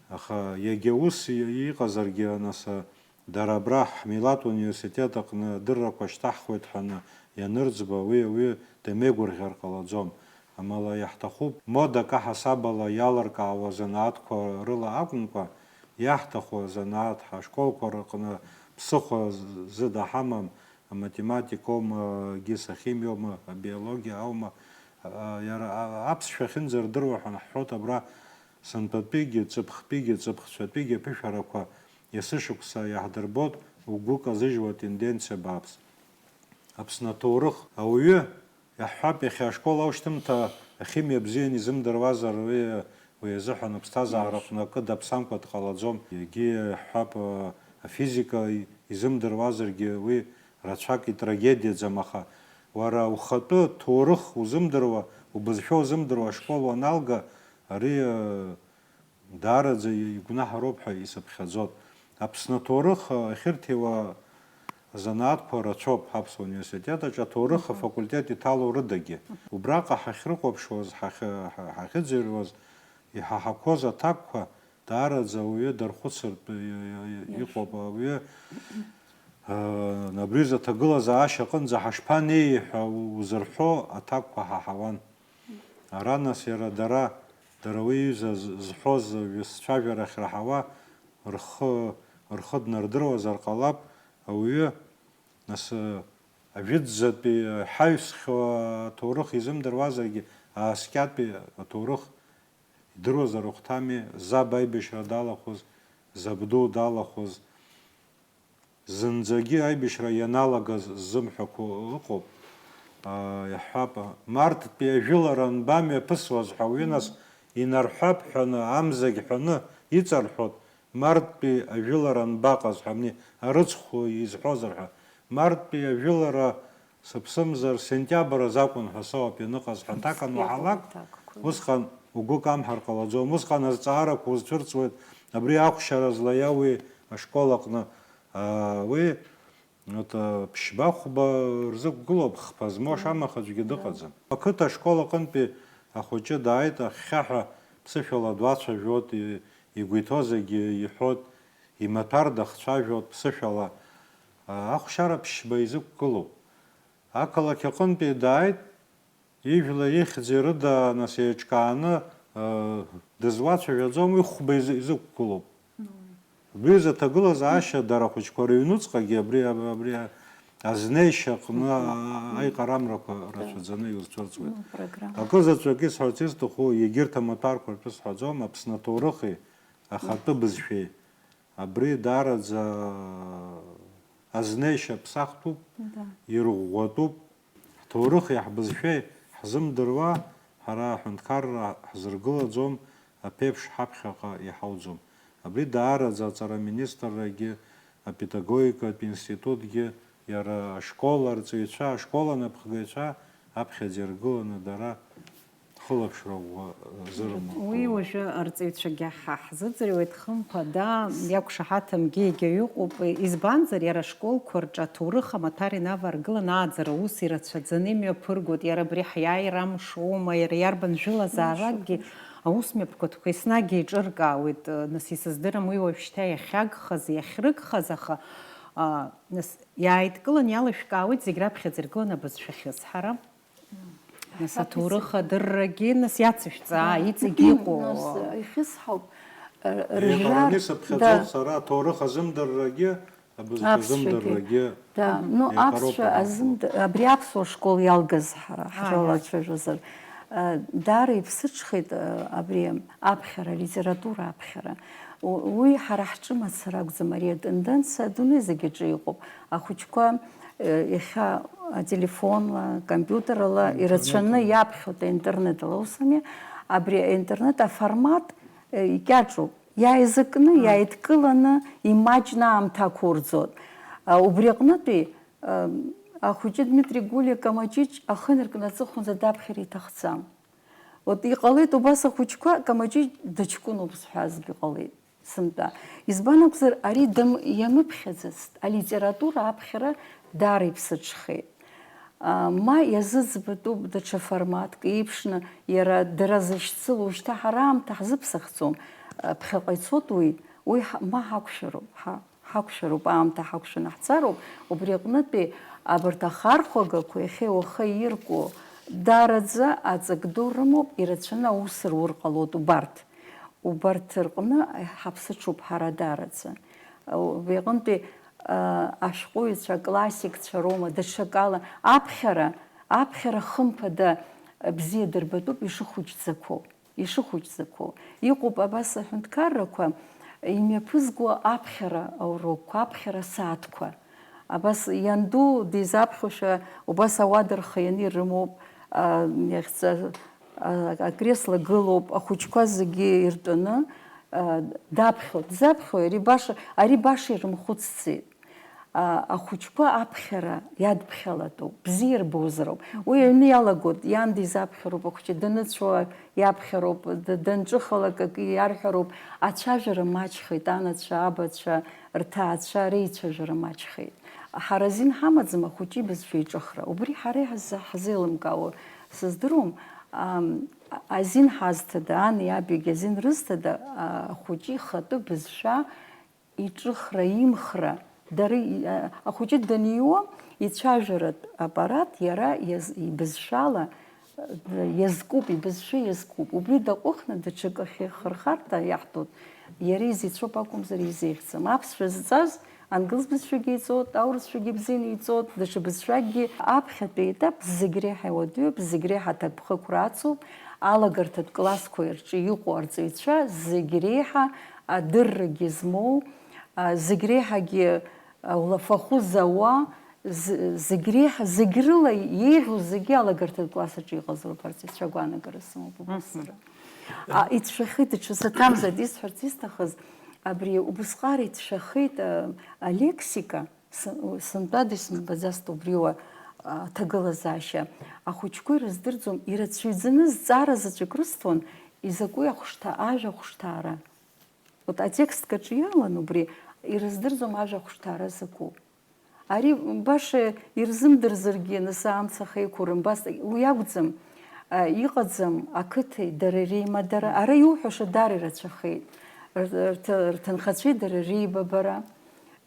аха. Аха иагьа ус и-, иҟазаргьы, нас, а, дара абра ҳмилаҭ университет аҟны адыррақәа шьҭаҳхуеит ҳәаны ианырӡба, уи ауаҩы дамеигәырӷьар ҟалаӡом. Амала иаҳҭахуп модак аҳасабала иалыркаауа занааҭқәа рыла акәымкәа, иаҳҭаху азанааҭ ҳашколқәа рыҟны ԥсыхәа з-, зыда ҳамам, аматематикоума, егьыс ахимиоума, абиологиа аума, а, иара, а, аԥсшәа ахьынӡардыруа ҳәа ҳҳәоит абра, сынтәатәигьы, ҵыԥхтәигьы, ҵыԥхцәатәигьы аԥышәарақәа есышықәса иаҳдырбоит, угәы казыжьуа тенденциа бааԥс. Аԥсны аҭоурых ауаҩы, иаҳҳәап, иахьа ашкол аушьҭымҭа ахимиа бзианы изымдыруазар, уи, уи азыҳәан аԥсҭазаара аҟны акы даԥсамкәа дҟалаӡом. Егьи, иаҳҳәап, афизика изымдыруазаргьы, уи рацәак итрагедиаӡам, аха уара ухатәы ҭоурых узымдыруа, убызшәа узымдыруа ашкол уаналга, ари, Даараӡа игәнаҳароуп ҳәа исыԥхьаӡоит. Аԥсны аҭоурых ахьырҭиуа азанааҭқәа рацәоуп ҳаԥсуа университет аҿы аҭоурых афакультет иҭало рыдагьы. Убраҟа ҳахьрыхәаԥшуаз, ҳахь-, ҳа-, ҳахьыӡырҩуаз, иҳаҳақәоз аҭакқәа даараӡа ауаҩы дархәыцыртә и-, и-, и-, иҟоуп. Ауаҩы, а, абри изы аҭагылазаашьа аҟынӡа ҳашԥанеии ҳәа узырҳәо аҭакқәа ҳаҳауан. Ара, нас, иара дара, дара уи иҩыза з-, зҳәоз ҩысцәажәарахь раҳауа рхы, рхы днардыруазар ҟалап, ауаҩы, нас, ажәытәӡатәи ҳаҩсхьоу аҭоурых изымдыруазаргьы, ааскьатәи аҭоурых идыруазар ухәҭами, заб аибашьра далахәыз, забду далахәыз, Зынӡагьы аибашьра ианалагаз ззымҳәақәо ыҟоуп, аа, иаҳҳәап, марттәи ажәылара анбамҩаԥысуаз ҳәа уи нас инарҳәап ҳәаны, амзагь ҳәаны иҵарҳәот, марттәи ажәылара анбаҟаз ҳәа, амни, арыцхә изҳәозар ҳәа. Марттәи ажәылара Сыԥсымзар, сентиабр азы акәын ҳәа соуп ианыҟаз ҳәа аҭак ануаҳалак, аҭакқәа. Усҟан угәы камҳар ҟалаӡом, усҟан азҵаарақәа узцәырҵуеит, абри ахәшьара злаиауи ашкол аҟны, аа, уи, вот, ԥшьба-хәба рзықәгылоуп, хԥа змоу ашамаха аӡәгьы дыҟаӡам. Ақыҭа ашкол аҟынтәи ахәыҷы дааит, ахьхьаҳәа ԥсышәала дуацәажәоит, и-, игәы иҭоу зегьы иҳәоит, имаҭәар дахцәажәоит ԥсышәала. Ахәшьара ԥшьба изықәгылоуп. Ақалақь аҟынтәи дааит, ижәла ихьӡи рыда, нас, еиҿкааны, дызуацәажәаӡом, уи хәба изы-, изықәгылоуп. Абри изы аҭагылазаашьа дара ахәыҷқәа рыҩнуҵҟагьы абри, абри азнеишьа аҟны аиҟарамрақәа рацәаӡаны иузцәырҵуеит. Акы заҵәык исҳәарц исҭаху, егьырҭ амаҭәарқәа ртәы сҳәаӡом, Аԥсны аҭоурыхи ахатәы бызшәеи. Абри даараӡа азнеишьа ԥсахтәуп, ирӷәӷәатәуп. Ҳҭоурыхи ҳбызшәеи ҳзымдыруа, ҳара аҳәынҭқарра ҳзыргылаӡом, аԥеиԥш ҳаԥхьаҟа иҳауӡом. Абри даараӡа аҵара аминистррагьы, апедагогикатә институтгьы, иара ашкол арҵаҩцәа, ашкол анапхгаҩцәа аԥхьаӡа иргыланы дара Хылаԥшра ӷәӷәа зырымоу. Уи уажәы арҵаҩцәагьы ҳа ҳзыӡырҩуеит, хымԥада, иақәшаҳаҭымгьы егьаҩ ыҟоуп, избанзар, иара ашколқәа рҿы аҭоурых амаҭәар инаваргылан ааӡара аус ирацәаӡаны имҩаԥыргоит, иара абри ҳиааира амш аума, иара иарбан жәылазааракгьы аусмҩаԥгатәқәа еснагь еиҿыркаауеит, нас исыздырам уи уажәшьҭа иахьагхаз, иахьрыгхаз, аха, а, нас, иааидкылан иалышәкаауеит зегь раԥхьаӡа иргылан абызшәа ахьысҳара. Нас аҭоурых адыррагьы, нас иацышәҵаа, иҵегь иҟоу. Нас ихьысҳауп, э, рыжәра, Еиҟараны исыԥхьаӡоит да. Сара аҭоурых азымдыррагьы, абызшәа Аԥсшәагьы. Азымдыррагьы Да, ну, еиҟароуп аԥсшәа ҳәа азымд-, абри аԥсуа школ иалгаз ҳара, Ааи. Ҳрылацәажәозар, э, даара иԥсыҽхеит, э, абри аԥхьара, алитература аԥхьара. У-, уи ҳара ҳҿы мацара акәӡам, ари атенденциа адунеи зегь аҿы иҟоуп. Ахәыҷқәа, э, иахьа ателефонла, компиутерла ирацәаны иаԥхьоит аинтернетла, ус ами, абри аинтернет аформат, э, икьаҿуп, иааизакны, иааидкыланы, имаҷны аамҭа ақәурӡуеит. А, убри аҟнытәи, а, ахәыҷы Дмитри Гулиа Камаҷыҷ ахы инаркны аҵыхәанӡа даԥхьар иҭахӡам. Вот иҟалеит убас ахәыҷқәа, Камаҷыҷ дыҷкәыноуп зҳәазгьы ҟалеит. Сынтәа. Избан акәзар, ари дым-, иамыԥхьаӡацт, алитература аԥхьара даара иԥсыҽхеит. А, ма иазыӡбатәуп даҽа форматк еиԥшны, иара дара зышьцылоу, шьҭа ҳара аамҭа ҳзыԥсахӡом, а, ԥхьаҟа ицоит уи, уи ҳа-, ма ҳақәшәароуп, ҳа-, ҳақәшәароуп, аамҭа ҳақәшәаны ҳцароуп, убри аҟнытәи абарҭ ахархәагақәа иахьеи уахеи ирку, даараӡа аҵак ду рымоуп, ирацәаны аус рур ҟалоит убарҭ. Убарҭ рҟны ҳаԥсыҽуп ҳара даараӡа. Убри аҟынтәи, а, ашәҟәыҩҩцәа, аклассикцәа роума, даҽакала, аԥхьара, аԥхьара хымԥада бзиа дырбатәуп ишыхәыҷӡақәоу, ишыхәыҷӡақәоу. Иҟоуп абас аҳәынҭқаррақәа имҩаԥызго аԥхьара аурокқәа, аԥхьара асааҭқәа. Абас ианду дизаԥхьошәа, убас ауада рхианы ирымоуп, а, иахьца-, а, акресло гылоуп, ахәыҷқәа зегьы иртәаны, а, даԥхьоит, дзаԥхьои, ари баша, ари баша ирымхәыцӡеит. А, ахәыҷқәа аԥхьара иадԥхьалатәуп, бзиа ирбозароуп. Уи аҩны иалагоит, иан дизаԥхьароуп, ахәыҷы даныцәоу иаԥхьароуп, д-, данҿыхалак акы иарҳәароуп, ацәажәара маҷхеит, анацәа, абацәа, рҭаацәа реицәажәара маҷхеит. Ҳара азин ҳамаӡам ахәыҷы ибызшәа иҿыхра. Убри ҳара иҳаз-, ҳзеилымкаауа сыздыруам. Ам, а-, азин ҳазҭада, ани абигь азин рызҭада, а, ахәыҷы ихатәы бызшәа иҿыхра, имхра, дара и-, а, ахәыҷы даниуа, ицәажәаратә аппарат иара иаз-, ибызшәала иазкуп, ибызшәа иазкуп. Убри даҟәыхны даҽакы ахьихырхарҭа иаҳҭоит, иара изеицәоуп акәымзар изеиӷьӡам. Аԥсшәа зҵаз ангылс бызшәагьы иҵоит, аурысшәагьы бзианы иҵоит, даҽа бызшәакгьы. Аԥхьатәи аетап зегь реиҳа иуадаҩуп, зегь реиҳа аҭакԥхықәра ацуп, алагарҭатә классқәа рҿы иҟоу арҵаҩцәа зегь реиҳа адыррагьы змоу, а, зегь реиҳагьы, а, улафахәы зауа, з-, зегь реиҳа, зегь рыла еиӷьу зегьы алагарҭатә класс аҿы иҟазароуп, арҵаҩцәа агәаанагара сымоуп убас сара. А, ицәшәахьеит, даҽа саҭамзааит, исҳәарц исҭахыз, абри убысҟара ицәшәахеит, а, алексика, сы-, сынтәада исымбаӡацт убриуа, а, аҭагылазаашьа. Ахәыҷқәа ирыздырӡом, ирацәаҩӡаны зҵаара заҵәык рысҭон, изакәи ахәшҭа-, ажәа ахәшҭаара? Вот атекстк аҿы иалан убри, ирыздырӡом ажәа ахәшҭаара закәу. Ари баша ирзымдырзаргьы, нас амца ахеиқәурым, бас уи акәӡам, а, иҟаӡам ақыҭеи дара реимадара. Ара иуҳәаша дара ирацәахеит. Р-, рҭ-, рҭынхацәеи дара реибабара.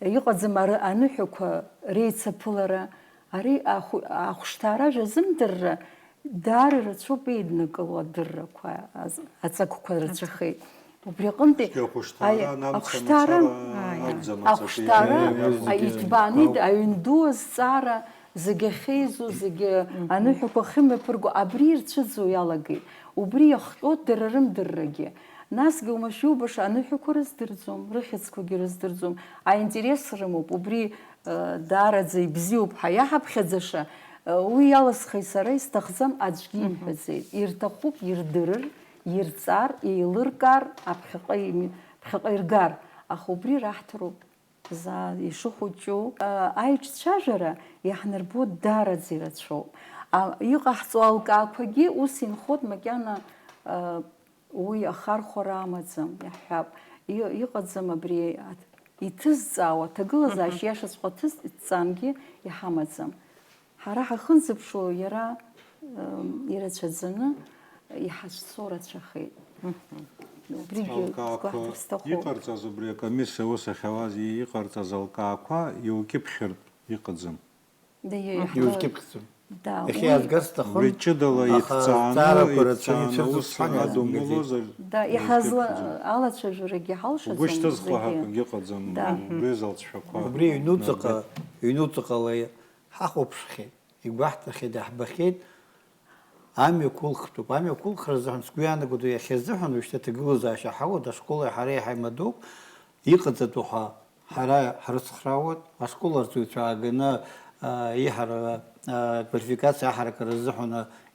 Иҟаӡам ара аныҳәақәа реицаԥылара. Ари ахә-, ахәшҭаара ажәа азымдырра даара ирацәоуп еиднакыло адыррақәа, аз-, аҵакқәа рацәахеит. Убри аҟынтәи Цәгьа ахәышҭаара аи-, анамца ахәшҭаара, мацара Ааи. акәӡам, аҵакы ахәшҭаара, иаҳәо аи-, иаҳәо. Иҭбааны Ау. Аҩн ду азҵаара, зегьы ахьеизо, зегьы Мгм. аныҳәақәа ахьымҩаԥырго, абри ирцәыӡуа иалагеит. Убри иахҟьоит дара рымдыррагьы. Насгьы уамашәа иубаша аныҳәақәа рыздырӡом, рыхьӡқәагьы рыздырӡом. Аинтерес рымоуп, убри, э, даараӡа ибзиоуп ҳәа иаҳаԥхьаӡаша, э, уи иалысхи сара исҭахӡам, аӡәгьы Мгм. имҳәаӡеит. Ирҭахуп ирдырыр, ирҵар, еилыркаар, аԥхьаҟа ими-, ԥхьаҟа иргар, аха убри раҳҭароуп заа ишыхәыҷу. Аиҿцәажәара иаҳнарбо даараӡа ирацәоуп. А, иҟаҳҵо алкаақәагьы ус инхоит макьана, а, уи ахархәара амаӡам, иаҳҳәап. И-, иҟаӡам абри аҭ-, иҭызҵаауа, аҭагылазаашьа Мгм. иашаҵәҟьа ҭызҵаангьы иҳамаӡам. Ҳара ҳахынзыԥшу иара, м, ирацәаӡаны иҳацәцо рацәахеит. Мгм. Убригьы Алкаақәа сгәаҳҭар сҭахуп. Иҟарҵаз, убри акомиссиа аус ахьауаз и-, иҟарҵаз алкаақәа иукьыԥхьыртә иҟаӡам. Да, иа-, Мгм. Иукьыԥхьӡом. Да, уи Иахьа иазгар сҭахын, Уи ҷыдала аха иҭҵааны, зҵаарақәа рацәаны иҭҵааны ицәырҵуеит ус сҳәан, адумылозар, Да, иҳазла-, иукьыԥхьӡом. алацәажәарагьы ҳалшаӡом Угәы шьҭызхуа зегьы. ҳәа акгьы ыҟаӡам, Да. убри залҵшәақәа. Убри ҩнуҵаҟа, Нагәа. ҩнуҵаҟала ҳахәаԥшхьеит, игәаҳҭахьеит, иаҳбахьеит, амҩақәа ылхтәуп. Амҩақәа ылхра азыҳәан сгәы иаанагоит, иахьазыҳәан уажәшьҭа аҭагылазаашьа ҳауеит, ашколи ҳареи ҳаимадоуп, иҟаҵатәу ҳәа ҳара ҳрыцхраауеит, ашкол арҵаҩцәа ааганы, Иҳара, аквалификациа аҳаракыра азыҳәан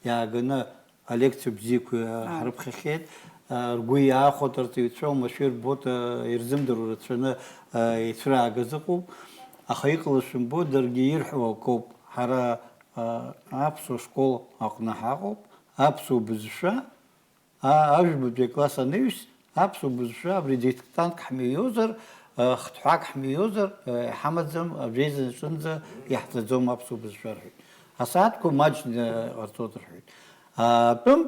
иааганы алекциа бзиақәа ҳрыԥхьахьеит. Ргәы иаахәоит арҵаҩцәа, оумашәа ирбоит, ирзымдыруа рацәаны ицәраагаз ыҟоуп. Аха иҟалаз шәымбои, даргьы ирҳәо акоуп. Ҳара аԥсуа школ аҟны ҳаҟоуп, аԥсуа бызшәа, А, ажәабатәи акласс анаҩс, аԥсуа бызшәа абри диктантк ҳмиозар, а, хҭҳәаак ҳмиозар, а, иҳамаӡам, абжеизаҵәынӡа иаҳҵаӡом аԥсуа бызшәа рҳәеит. Асааҭқәа маҷны ҟарҵоит рҳәеит. А, атәым,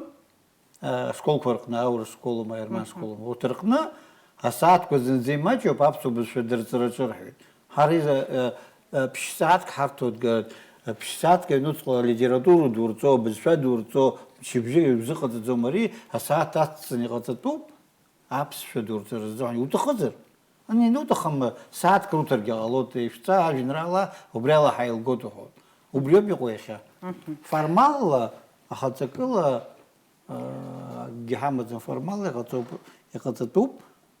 а, школқәа рҟны, аурыс школума, аерман школума, урҭ рҟны асааҭқәа зынӡа имаҷуп аԥсуа бызшәа дырҵараҿы рҳәеит. Ҳара иза-, э, э, ԥшь-сааҭк ҳарҭоит, э, ԥшь-сааҭк аҩнуҵҟала алитература дурҵо, абызшәа дурҵо, мчыбжьык ҩбзыҟаҵаӡом ари, асааҭ ацҵаны иҟаҵатәуп, аԥсшәа дурҵар рзыҳәан. Иуҭахызар? Ани, иануҭахым, сааҭк руҭаргьы ҟалоит, ишәҵа ажәеинраала, убри ала ҳаилгоит уҳәоит. Убриоуп иҟоу иахьа. Мгм. Формалла, ахаҵакыла, акгьы ҳамаӡам, формалла иҟаҵоуп, иҟаҵатәуп,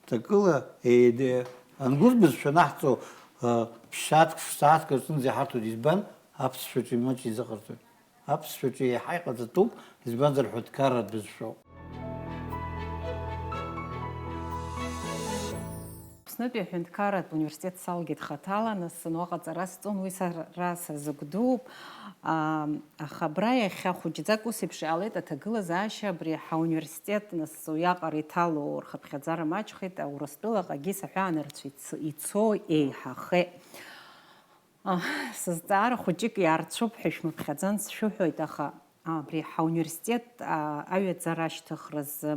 ҵакыла, еиде-, ангус бызшәа анаҳҵо, а, ԥшь-сааҭк, шә-сааҭк рҿынӡа иҳарҭоит, избан? Аԥсшәаҿы имаҷ изыҟарҵоит. Аԥсшәаҿы еиҳа иҟаҵатәуп, избанзар, ҳәынҭқарратә бызшәоуп. Аԥснытәи аҳәынҭқарратә университет салгеит хаҭала, нас уаҟа аҵара сҵон, уи сара сазыгә дууп. Аа, аха абра иахьа хәыҷӡак ус еиԥш иҟалеит аҭагылазаашьа, абри ҳауниверситет, нас уиаҟара иҭало рхыԥхьаӡара маҷхеит, Урыстәылаҟагьы саҳәаанырцә иц-, ицо еиҳахеит. Аа, сызҵаара хәыҷык иаарцәоуп ҳәа шәмыԥхьаӡан сшәыҳәоит, аха абри ҳауниверситет, аа, аҩаӡара ашьҭыхразы,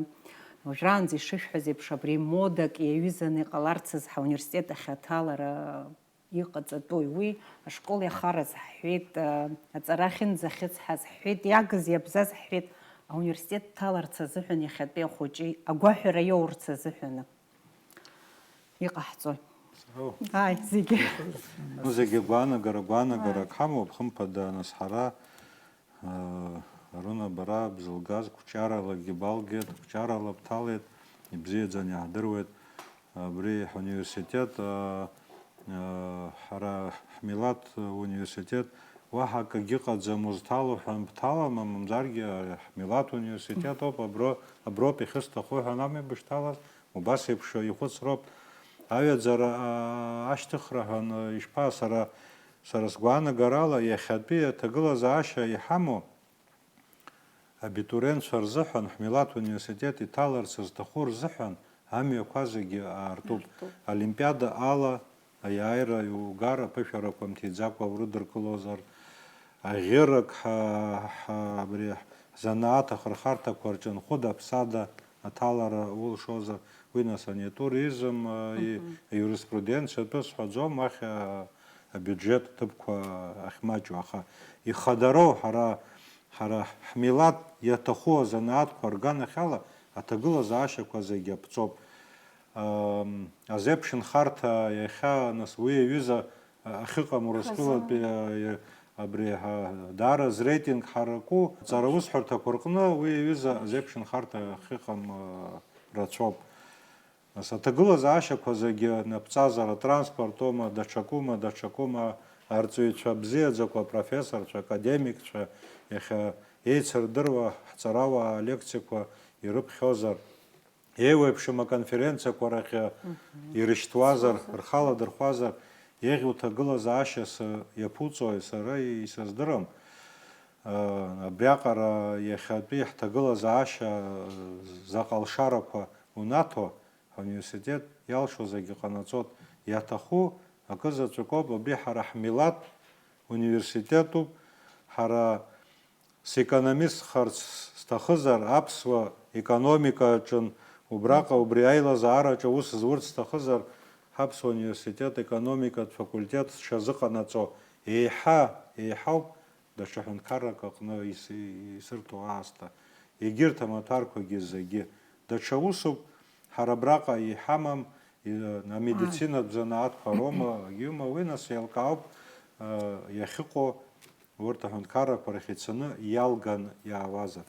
уажәраанӡа ишышәҳәаз еиԥш, абри модак иаҩызаны иҟаларцаз ҳауниверситет ахь аҭалара иҟаҵатәуи? Уи ашкол иахараз ҳҳәеит, аа, аҵара ахьынӡахьыҵҳаз ҳҳәеит, иагыз иабзаз ҳҳәеит, ауниверситет дҭаларц азыҳәан иахьатәи ахәыҷы агәаҳәара иоурц азыҳәаны. Иҟаҳҵои? Сароу. Ааи, зегьы. Ну, зегьы гәаанагара, гәаанагарак Ааи. ҳамоуп, хымԥада, нас ҳара, аа, Арына, бара бзылгаз қәҿиаралагьы балгеит, қәҿиарала бҭалеит, ибзиаӡаны иаҳдыруеит абри ҳуниверситет, аа, аа, ҳара ҳмилаҭ университет уаҳа акгьы ыҟаӡам, узҭало ҳәа бҭалама, мамзаргьы ҳмилаҭ университет ауп, абро-, аброуп иахьысҭаху ҳәа ами бышҭалаз, Убас еиԥш ихәыцроуп. Аҩаӡара, аа, ашьҭыхра ҳәа аны, ишԥа, сара, сара сгәаанагарала, иахьатәи аҭагылазаашьа иҳамоу абитуриентцәа рзыҳәан, ҳмилаҭ университет иҭаларц зҭаху рзыҳәан амҩақәа зегьы аартуп. Аартуп. Олимпиада ала аиааира иугар, аԥышәарақәа мҭиӡакәа урыдыркылозар, аӷьырак ҳа, ҳа, абри ҳзанааҭ ахырхарҭақәа рҿы нхәыда-ԥсада аҭалара улшозар, уи нас анетуризм, а, и-, Мгм. Иуриспруденциатәы сҳәаӡом, уахь, а, абиуџьет ҭыԥқәа ахьмаҷу, аха ихадароу ҳара, ҳара ҳмилаҭ иаҭаху азанааҭқәа рганахьала аҭагылазаашьақәа зегьы аԥҵоуп. Ам, азеиԥш нхарҭа иахьа, нас, уи аҩыза, а, ахьыҟам Урыстәылатәи, Хазы. а, а, абри, а, даара зреитинг ҳараку ҵара усҳәарҭақәа рҟны уи аҩыза азеиԥш нхарҭа ахьыҟам, а, рацәоуп. Нас аҭагылазаашьақәа зегьы наԥҵазар, атранспортома, даҽакума, даҽакума, арҵаҩцәа бзиаӡақәа, апрофессорцәа, академикцәа, иахьа еицырдыруа ҳҵарауаа алекциақәа ирыԥхьозар, еиуеиԥшым аконференциақәа рахь, мгм, ирышьҭуазар, рхала дырхәазар, еиӷьу ҭагылазаашьас иаԥуҵои, сара исыздырам. Абриаҟара иахьатәи ҳҭагылазаашьа заҟа алшарақәа унаҭо, ҳуниверситет иалшо зегьы ҟанаҵоит. Иаҭаху акы заҵәык ауп, абри ҳара ҳмилаҭ университетуп, ҳара Секономистхарц сҭахызар, аԥсуа економика аҿын, убраҟа, убри аилазаараҿы аус зурц сҭахызар, ҳаԥсуа университет економикатә факультет сшазыҟанаҵо, еиҳа, еиҳауп даҽа ҳәынҭқаррак аҟны ис-, исырҭо аасҭа. Егьырҭ амаҭәарқәагьы зегьы. Даҽа усуп, ҳара абраҟа иҳамам, и-, амедицинатә занааҭқәа роума, агьиума, уи нас еилкаауп, а, иахьыҟоу. Урҭ аҳәынҭқаррақәа рахь ицаны иалган иаауазар.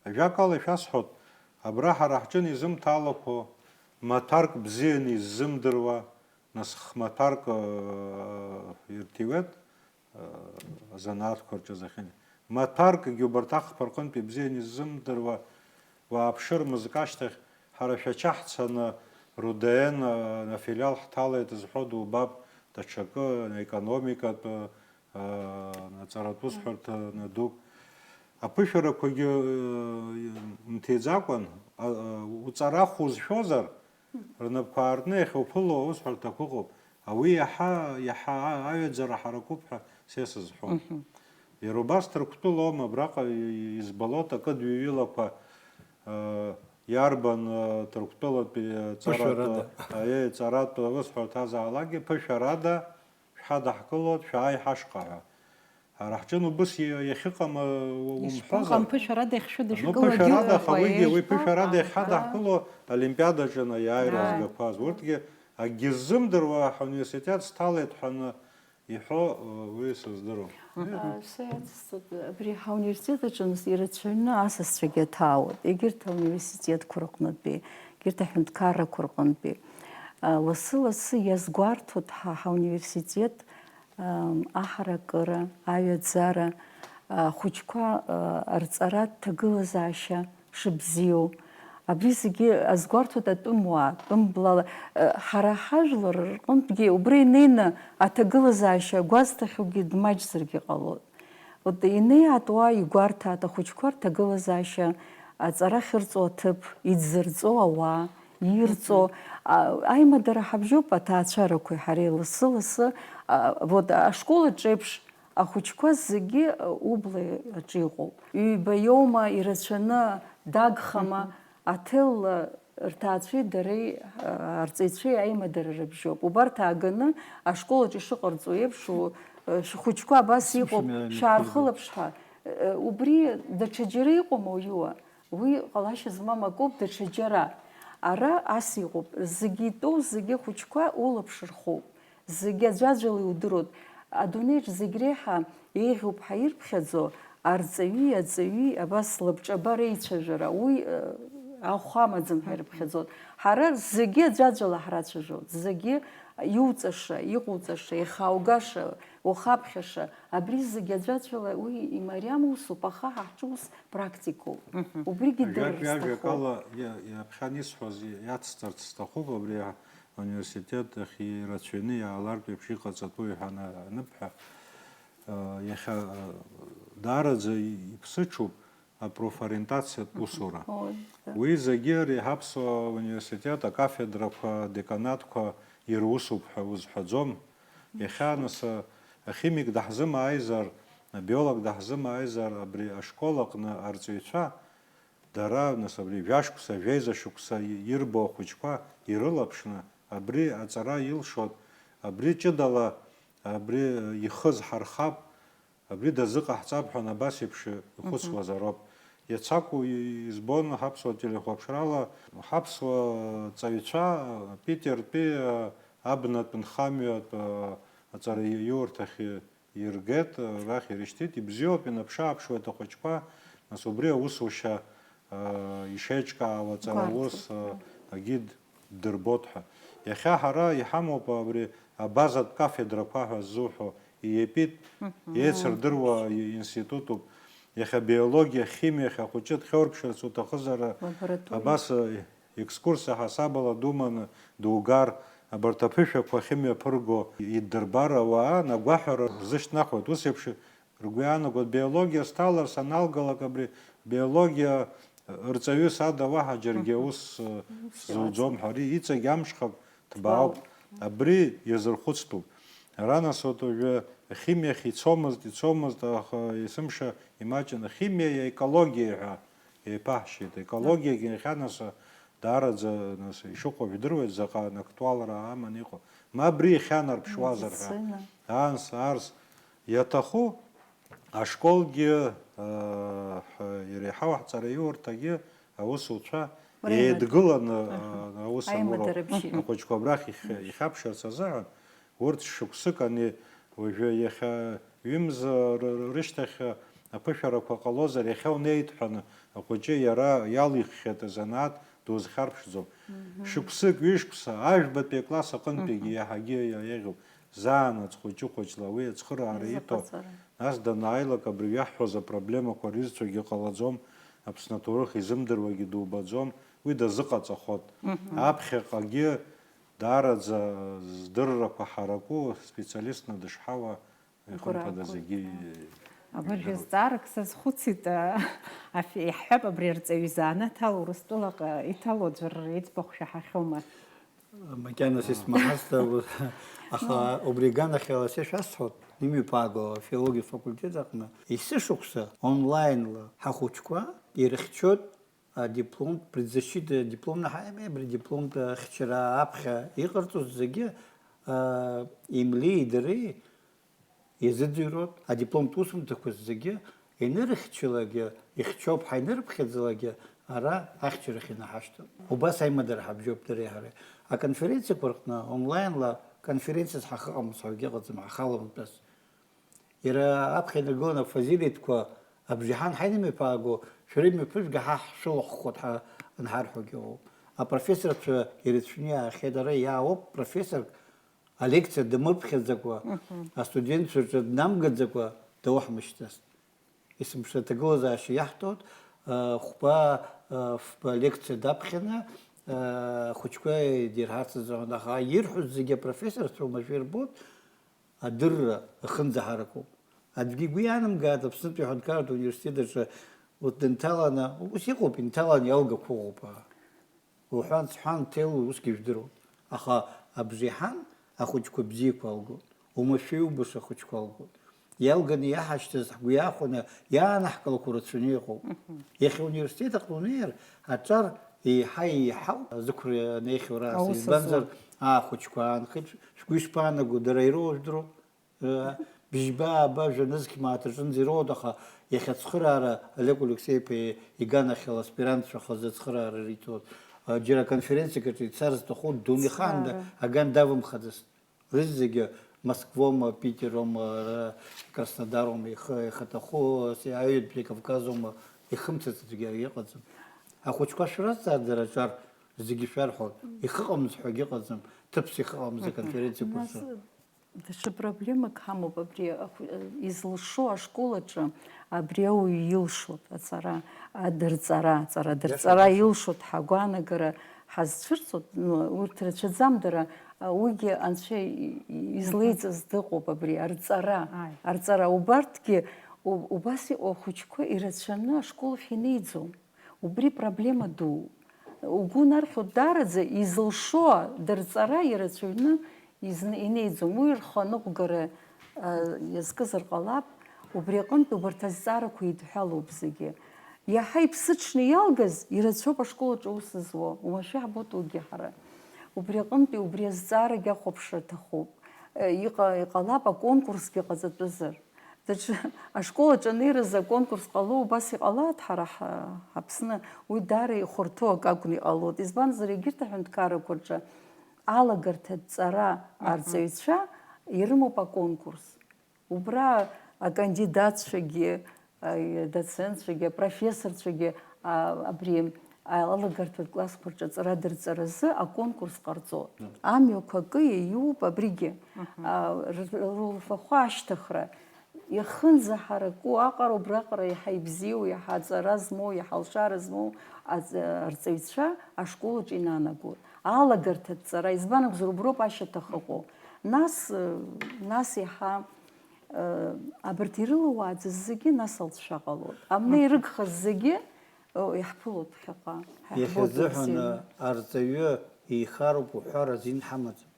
Ажәакала ишәасҳәоит, абра ҳара ҳҿын изымҭалақәо, маҭәарк бзианы иззымдыруа, нас хмаҭәарк, ыы, ирҭиуеит, азанааҭқәа рҿы зыхьын. Маҭәаркгьы убарҭ ахԥа рҟынтә ибзианы иззымдыруа, уааԥшыр, мызк ашьҭахь ҳара Шәача ҳцаны, Рудн афилиал ҳҭалеит зҳәо дубап, даҽакы, аекономикатә, аҵаратә усҳәарҭа дук. Аԥышәарақәагьы нҭеиӡакәан, уҵарахә узшәозар, рнапқәа аартны иахьуԥыло аусҳәарҭақәа ыҟоуп. Уи иаҳа, иаҳа аҩаӡара ҳаракуп ҳәа са исызҳәом. Иара убас Ҭырқәтәылоума, абраҟа избалоит акы дҩаҩылақәа, иарбан Ҭырқәтәылатәи ҵаратә, ҵаратә аусҳәарҭа азаалакгьы ԥышәарада шәҳадаҳкылоит, шәааи ҳашҟа ҳәа. Ара ҳҿын убыс иахьыҟам умҳәозар. Ишԥаҟам, ԥышәарада иахьшәыдышәкылогьы ыҟоуп. Ԥышәарада, уи ԥышәарада иахьҳадаҳкыло олимпиадаҿы аиааира згақәаз. Урҭгьы акгьы ззымдыруа ҳауниверситет сҭалеит ҳәаны иҳәо, уи сыздыруам. Са иацысҵоит, абри ҳауниверситет аҿы ирацәаҩны асасцәагьы аҭаауеит, егьырҭ ауниверситетқәа рҟнытәи, егьырҭ аҳәынҭқаррақәа рҟынтәи. Лассы-лассы иазгәарҭоит ҳа ҳауниверситет аҳаракыра, аҩаӡара, ахәыҷқәа рҵаратә ҭагылазаашьа шыбзиоу. Абри зегьы азгәарҭоит атәымуаа, тәым блала. Ҳара ҳажәлар рҟынтәгьы убра инеины аҭагылазаашьа гәазҭахьоугьы дмаҷзаргьы ҟалоит. Вот инеиаат уа, игәарҭаат ахәыҷқәа рҭагылазаашьа, аҵара ахьырҵо аҭыԥ, идзырҵо ауаа, ирҵо, аимадара ҳабжьоуп аҭаацәарақәеи ҳареи лассы-лассы, вот ашкол аҿеиԥш ахәыҷқәа зегьы убла аҿы иҟоуп. Ҩба иоума ирацәаны, дагхама, аҭел рҭаацәеи дареи, арҵаҩцәеи аимадара рыбжьоуп. Убарҭ ааганы ашкол аҿы ишыҟарҵо еиԥш, шәхәыҷқәа абас иҟоуп, шәаархылаԥш ҳәа. Убри даҽаџьара иҟоума уаҩы? Уи ҟалашьа змам акоуп даҽаџьара. Ара ас иҟоуп, зегьы итәоу зегьы ахәыҷқәа улаԥш рхоуп. Зегьы аӡәаӡәала иудыруеит. Адунеиаҿ зегь реиҳа еиӷьуп ҳәа ирԥхьаӡо арҵаҩи аҵаҩи абас лабҿаба реицәажәара, уи, э, ахә амаӡам ҳәа ирыԥхьаӡоит. Ҳара зегьы аӡәаӡәала ҳрацәажәоит, зегьы иуҵаша, иҟауҵаша, иахьааугаша, уахаԥхьаша, абри зегьы аӡәаӡәала уи имариам усуп, аха ҳа ҳҿы ус практикоуп. Убригьы дырыр сҭахуп. Ажәак-, ажәакала, иа-, иаԥхьан исҳәаз иацҵарц сҭахуп, абри университет ахь ирацәаҩны иаалартә еиԥш иҟаҵатәу иҳәаны аныбҳәа, э, иахьа, э, даараӡа и-, иԥсыҽуп апрофориентациатә усура. Уи зегьы ари ҳаԥсуа университет акафедрақәа, адеканатқәа ирусуп ҳәа узҳәаӡом. Иахьа, нас, ахимик даҳзымааизар, абиолог даҳзымааизар, абри ашкол аҟны арҵаҩцәа, дара, нас, абри жәашықәса, жәеиза шықәса ирбо ахәыҷқәа ирылаԥшны, абри аҵара илшоит, абри ҷыдала, абри ихы зҳархап, абри дазыҟаҳҵап ҳәа абас еиԥш ихәыцуазароуп. Иацакәу избон ҳаԥсуа телехәаԥшрала, ҳаԥсуа ҵаҩцәа Питертәи абнатә нхамҩатә аҵараиурҭахь иргеит, рахь ирышьҭит, ибзиоуп, инаԥшы-ааԥшуеит ахәыҷқәа, нас убри аусушьа, аа, ишеиҿкаауа аҵараус, аа, агьы ддырбоит ҳәа. Иахьа ҳара иҳамоуп абри абазатә кафедрақәа ҳәа ззуҳәо, иепит, еицырдыруа институтуп. Иахьа биологиа, химиа, иахьа ахәыҷы дхьаурԥшырц уҭахызар, абас, екскурсиа ҳасабала думаны дугар, абарҭ аԥышәақәа ахьымҩаԥырго иддырбар ауаа агәаҳәара рзышьҭнахуеит. Ус еиԥш ргәы иаанагоит, биологиа сҭалар, саналгалак абри биологиа рҵаҩыс ада уаҳа џьаргьы аус, э, сзуӡом ҳәа. Ари иҵегь амшхак ҭбаауп. Абри иазырхәыцтәуп. Ара нас, вот, уажәы ахимиахь ицомызт, ицомызт, аха есымша имаҷын ахимиеи аекологиеи ҳәа еиԥаҳшьеит. Аекологиагьы иахьа нас даараӡа, нас, ишыҟоу жәдыруеит, заҟа актуалра аманы иҟоу. Ма абри иахьанарԥшуазар ҳәа. Медицина. Анс, арс, иаҭаху ашколгьы, аа, ҳәа иреиҳау ҳҵараиурҭагьы аусуцәа еидгыланы, аа, аус амоуроуп. Аимадара бжьы. Ахәыҷқәа абрахь ихь-, ихьаԥшырц азыҳәан, урҭ шықәсык ани, уажәы иахьа ҩымз р-, р-, рышьҭахь аԥышәарақәа ҟалозар, иахьа унеит ҳәа ахәыҷы иара иалиххьеит азанааҭ дузхьарԥшӡом. Шықәсык, ҩышықәса, ажәбатәи акласс аҟынтәигьы иаҳагьы иа-, еиӷьуп. заанаҵ хәыҷы-хәыҷла уи ацхыраара иҭо, изыҟаҵара. Нас данааилак абри иаҳҳәоз апроблемақәа рызцәагьы ҟалаӡом, Аԥсны аҭоурых изымдыруагьы дубаӡом, уи дазыҟаҵахот. Мгм. Аԥхьаҟагьы даараӡа здыррақәа ҳараку специалистны дышҳауа, хымԥада, гәырӷьаҵәҟьоит, зегьы, аа, абыржәы идыруеит. Зҵаарак сазхәыцит, аа, аф-, иаҳҳәап, абри арҵаҩы изанааҭ ала Урыстәылаҟа иҭало аӡәыр иӡбахә шәаҳахьоума? Макьана сисмаҳацт, аха, ну, убри аганахьала сашәасҳәоит, имҩаԥааго афилологиатә факультет аҟны есышықәса онлайн-ла ҳахәыҷқәа ирыхьчоит адиплом, предзащита дипломны ҳаимеи, абри дипломтә ахьчара аԥхьа иҟарҵоз зегьы, а, имли, идари, иазыӡырҩуан, адипломтә усумҭақәа зегьы ианырыхьчалакгьы, ихьчоуп ҳәа инырыԥхьаӡалакгьы, ара ахьчарахь инаҳашьҭуан. Убас аимадара ҳабжьоуп дареи ҳареи. Аконференциақәа рҟны онлайн-ла конференциас ҳахыҟамызт ҳәа акгьы ыҟаӡам, ҳахаламтәаз. Иара аԥхьа инаргыланы афазилиатқәа абжеиҳан ҳаинымҩаԥааго, шәара имҩаԥыжәга, ҳа ҳшәылахәхоит ҳәа анҳарҳәогьы ыҟоуп. Апрофессорцәа ирацәаны иаахьеит, ара иаауп профессорк алекциа дамыԥхьаӡакәа, мгм, астудентцәа рҿы днамгаӡакәа дауҳмышьҭацт. Есымша аҭагылазаашьа иаҳҭоит, а, хәба, а, фба лекциа даԥхьаны, а, ахәыҷқәа идирҳарц азыҳәан. Аха ирҳәоз зегьы апрофессорцәа уамашәа ирбоит, адырра ахынӡаҳаракуп. Аӡәгьы игәы иаанамгааит Аԥснытәи аҳәынҭқарратә университет аҿы, урҭ дынҭаланы, ус иҟоуп, инҭаланы иалгақәа ыҟоуп, аа. Уҳәан, сҳәан, ҭел усгьы жәдыруан. Аха абжеиҳан ахәыҷқәа бзиақәа алгон, уамашәа иубаша ахәыҷқәа алгон. Иалганы иаҳашьҭыз ҳгәы иахәаны, иаанаҳкылақәо рацәаны иҟоуп. Мгм. Иахьа ауниверситет аҟны унеир, аҿар еиҳа-еиҳау азықәра анеихьоу раасҭа. Аус избанзар, азуа. Аа, ахәыҷқәа аанхеит, шәгәы ишԥаанаго, дара ироуа жәдыруоу? Э, быжьба, ааба, жәа-нызқь мааҭ рҿынӡа ироуеит, аха иахьа ацхыраара Олег Алексеи-иԥа иганахьала аспирантцәа хазы ацхыраара риҭоит. Э, џьара аконференциак аҿы ицар зҭаху дунеихаанда Цхыраара. Аган давымхаӡацт. Рызегьы Москвоума, Питероума, ара Краснодароума ихы ихаҭаху, ас аҩбатәи Кавказоума ихымцац аӡәгьы иҟаӡам. Ахәыҷқәа шәразҵаар, дара аҿар зегьы шәарҳәон. Ихыҟамыз ҳәагьы ыҟаӡам, ҭыԥс ихыҟамыз аконференциақәа Нас рҿы. Даҽа проблемак ҳамоуп абри ахә-, изылшо ашкол аҿы, абри ауаҩ илшоит аҵара, адырҵара, аҵара, адырҵара Иашоуп, иашоуп. Илшоит ҳәа агәаанагара ҳазцәырҵуеит, ну, урҭ рацәаӡам дара, а, уигьы анцәа и-, и-, излеиҵаз дыҟоуп абри арҵара, Ааи. Арҵара, убарҭгьы у-, убас иҟоу ахәыҷқәа ирацәаны ашкол ахь инеиӡом. Убри проблема ду. Угәы унархьуеит, даараӡа изылшо дырҵара ирацәаҩны изн-, инеиӡом. Уи рхы аныҟәгара, а, иазкызар ҟалап, убри аҟынтә убарҭ азҵаарақәа еидҳәалоуп зегьы. Иаҳа иԥсыҽны иалгаз ирацәоуп ашкол аҿы аус зуа, уамашәа иаҳбоит уигьы ҳара. Убри аҟынтәи убри азҵаарагьы ахәаԥшра аҭахуп. Э, иҟа-, иҟалап аконкурсгьы ҟаҵатәызар. Даҽа ашкол аҿы анеиразы аконкурс ҟало, убас иҟалааит ҳара ҳа-, Аԥсны, уи даара ихәарҭоу акы акәны иҟалоит. Избанзар, егьырҭ аҳәынҭқаррақәа рҿы алагарҭатә ҵара Мгм. Арҵаҩцәа ирымоуп аконкурс. Убра акандидатцәагьы, а, доцентцәагьы, апрофессорцәагьы, а, абри алагарҭатә классқәа рҿы аҵара дырҵаразы аконкурс ҟарҵоит. Мгм. Амҩақәа акы иаиуп абригьы. Мгм. А, р-, р-, рылфахәы ашьҭыхра. Иахынӡаҳараку аҟара убраҟара иаҳа ибзиоу, иаҳа аҵара змоу, иаҳа алшара змоу аҵ-, арҵаҩцәа ашкол аҿы инанагоит. Алагарҭатә ҵара, избан акәзар, уброуп ашьаҭах ыҟоу. Нас, э, нас иаҳа, э, абарҭ ирылауааӡаз зегьы нас алҵшәа ҟалоит. Амны ирыгхаз зегьы, э, иаҳԥылоит ԥхьаҟа. Ҳаиҳабоит Иахьазыҳәаны бзианы. Арҵаҩы еихароуп уҳәар азин ҳамаӡам.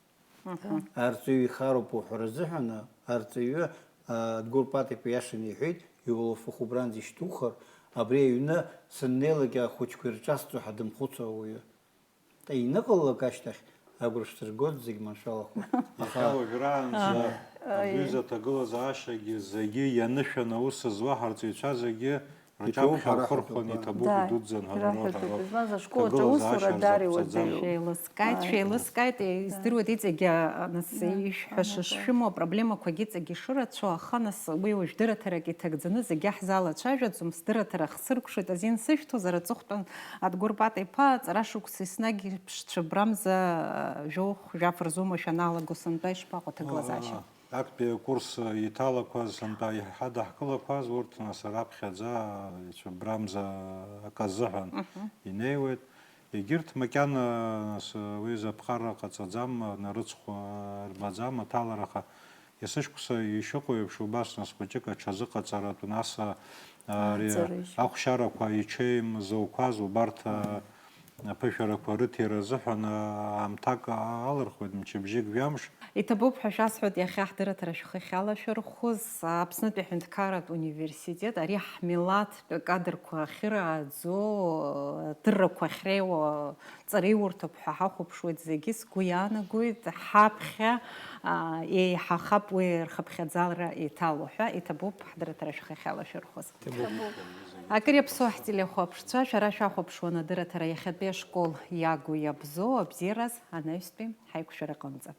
Мгм. Арҵаҩы ихароуп уҳәара азыҳәан, арҵаҩы, а, Дгәыр Патиԥа иашаны иҳәеит, иулафахә убранӡа ишьҭухыр, абри аҩны сыннеилак ахәыҷқәа ирҿасҵо ҳәа дымхәыцуа ауаҩы. Иныҟалалак ашьҭахь агәра шәсыргоит зегь маншәалахо. Аха иахьа уажәраанӡа Ааи. Абҩыза аҭагылазаашьагьы зегьы ианышәан аус зуа ҳарҵаҩцәа зегьы Рҿаԥхьа ҳара уахырхәан ҳәатәуп, иҭабуп, да, идуӡӡан ҳәа ираҳәатәуп, уҳәа, измаз ашкол аҿы аусура ҭагылазаашьа дар рзаҟәҵаӡам. Иуадаҩуп. Шәеилыскааит, ааи, шәеилыскааит, издыруеит иҵегьы, а, нас, да, ишәҳәаша, да, да, шшәымоу апроблемақәагьы иҵегьы ишырацәоу, аха, нас, уи уажә дырраҭарак иҭагӡаны зегьы ҳзалацәажәаӡом, сдырраҭара ахсыркәшоит азин сышәҭозар, аҵыхәтәан Адгәыр Патиԥа, аҵара шықәса еснагь ԥшцәа брамза, жәохә, жәаф рзума шәаналаго сынтәа ишԥаҟоу аҭагылазаашьа? Актәи акурс иҭалақәаз, сынтәа иҳадаҳкылақәаз, урҭ нас раԥхьаӡа ицәыббрамза акы азыҳәан, мгм, инеиуеит. Егьырҭ макьана нас уи заԥҟара ҟаҵаӡам, нарыцхә рбаӡам аҭалара, аха есышықәса ишыҟоу еиԥш убас нас хәыҷык аҽазыҟаҵаратә нас, а, ари ааӡарыжь, ахәшьарақәа иҽеимзоуқәаз убарҭ, а, аԥышәарақәа рыҭира азыҳәан, а, аамҭак алырхуеит, мчыбжьык, жәамш. Иҭабуп ҳәа шәасҳәоит иахьа ҳдырраҭара шәхы ахьалашәырхәыз, Аԥснытәи аҳәынҭқарратә университет, ари ҳмилаҭтә кадрқәа ахьырааӡо, адыррақәа ахьреиуа ҵареиурҭоуп ҳәа ҳахәаԥшуеит зегьы, сгәы иаанагоит, ҳаԥхьа, а, еиҳахап уи рхыԥхьаӡара еиҭало ҳәа, иҭабуп ҳдырраҭара шәхы ахьалашәырхәыз. Акыр иаԥсоу ҳтелехәаԥшцәа, шәара шәахәаԥшуан адырраҭара иахьатәи ашкол иагу иабзоу, абзиараз, анаҩстәи ҳаиқәшәараҟынӡа.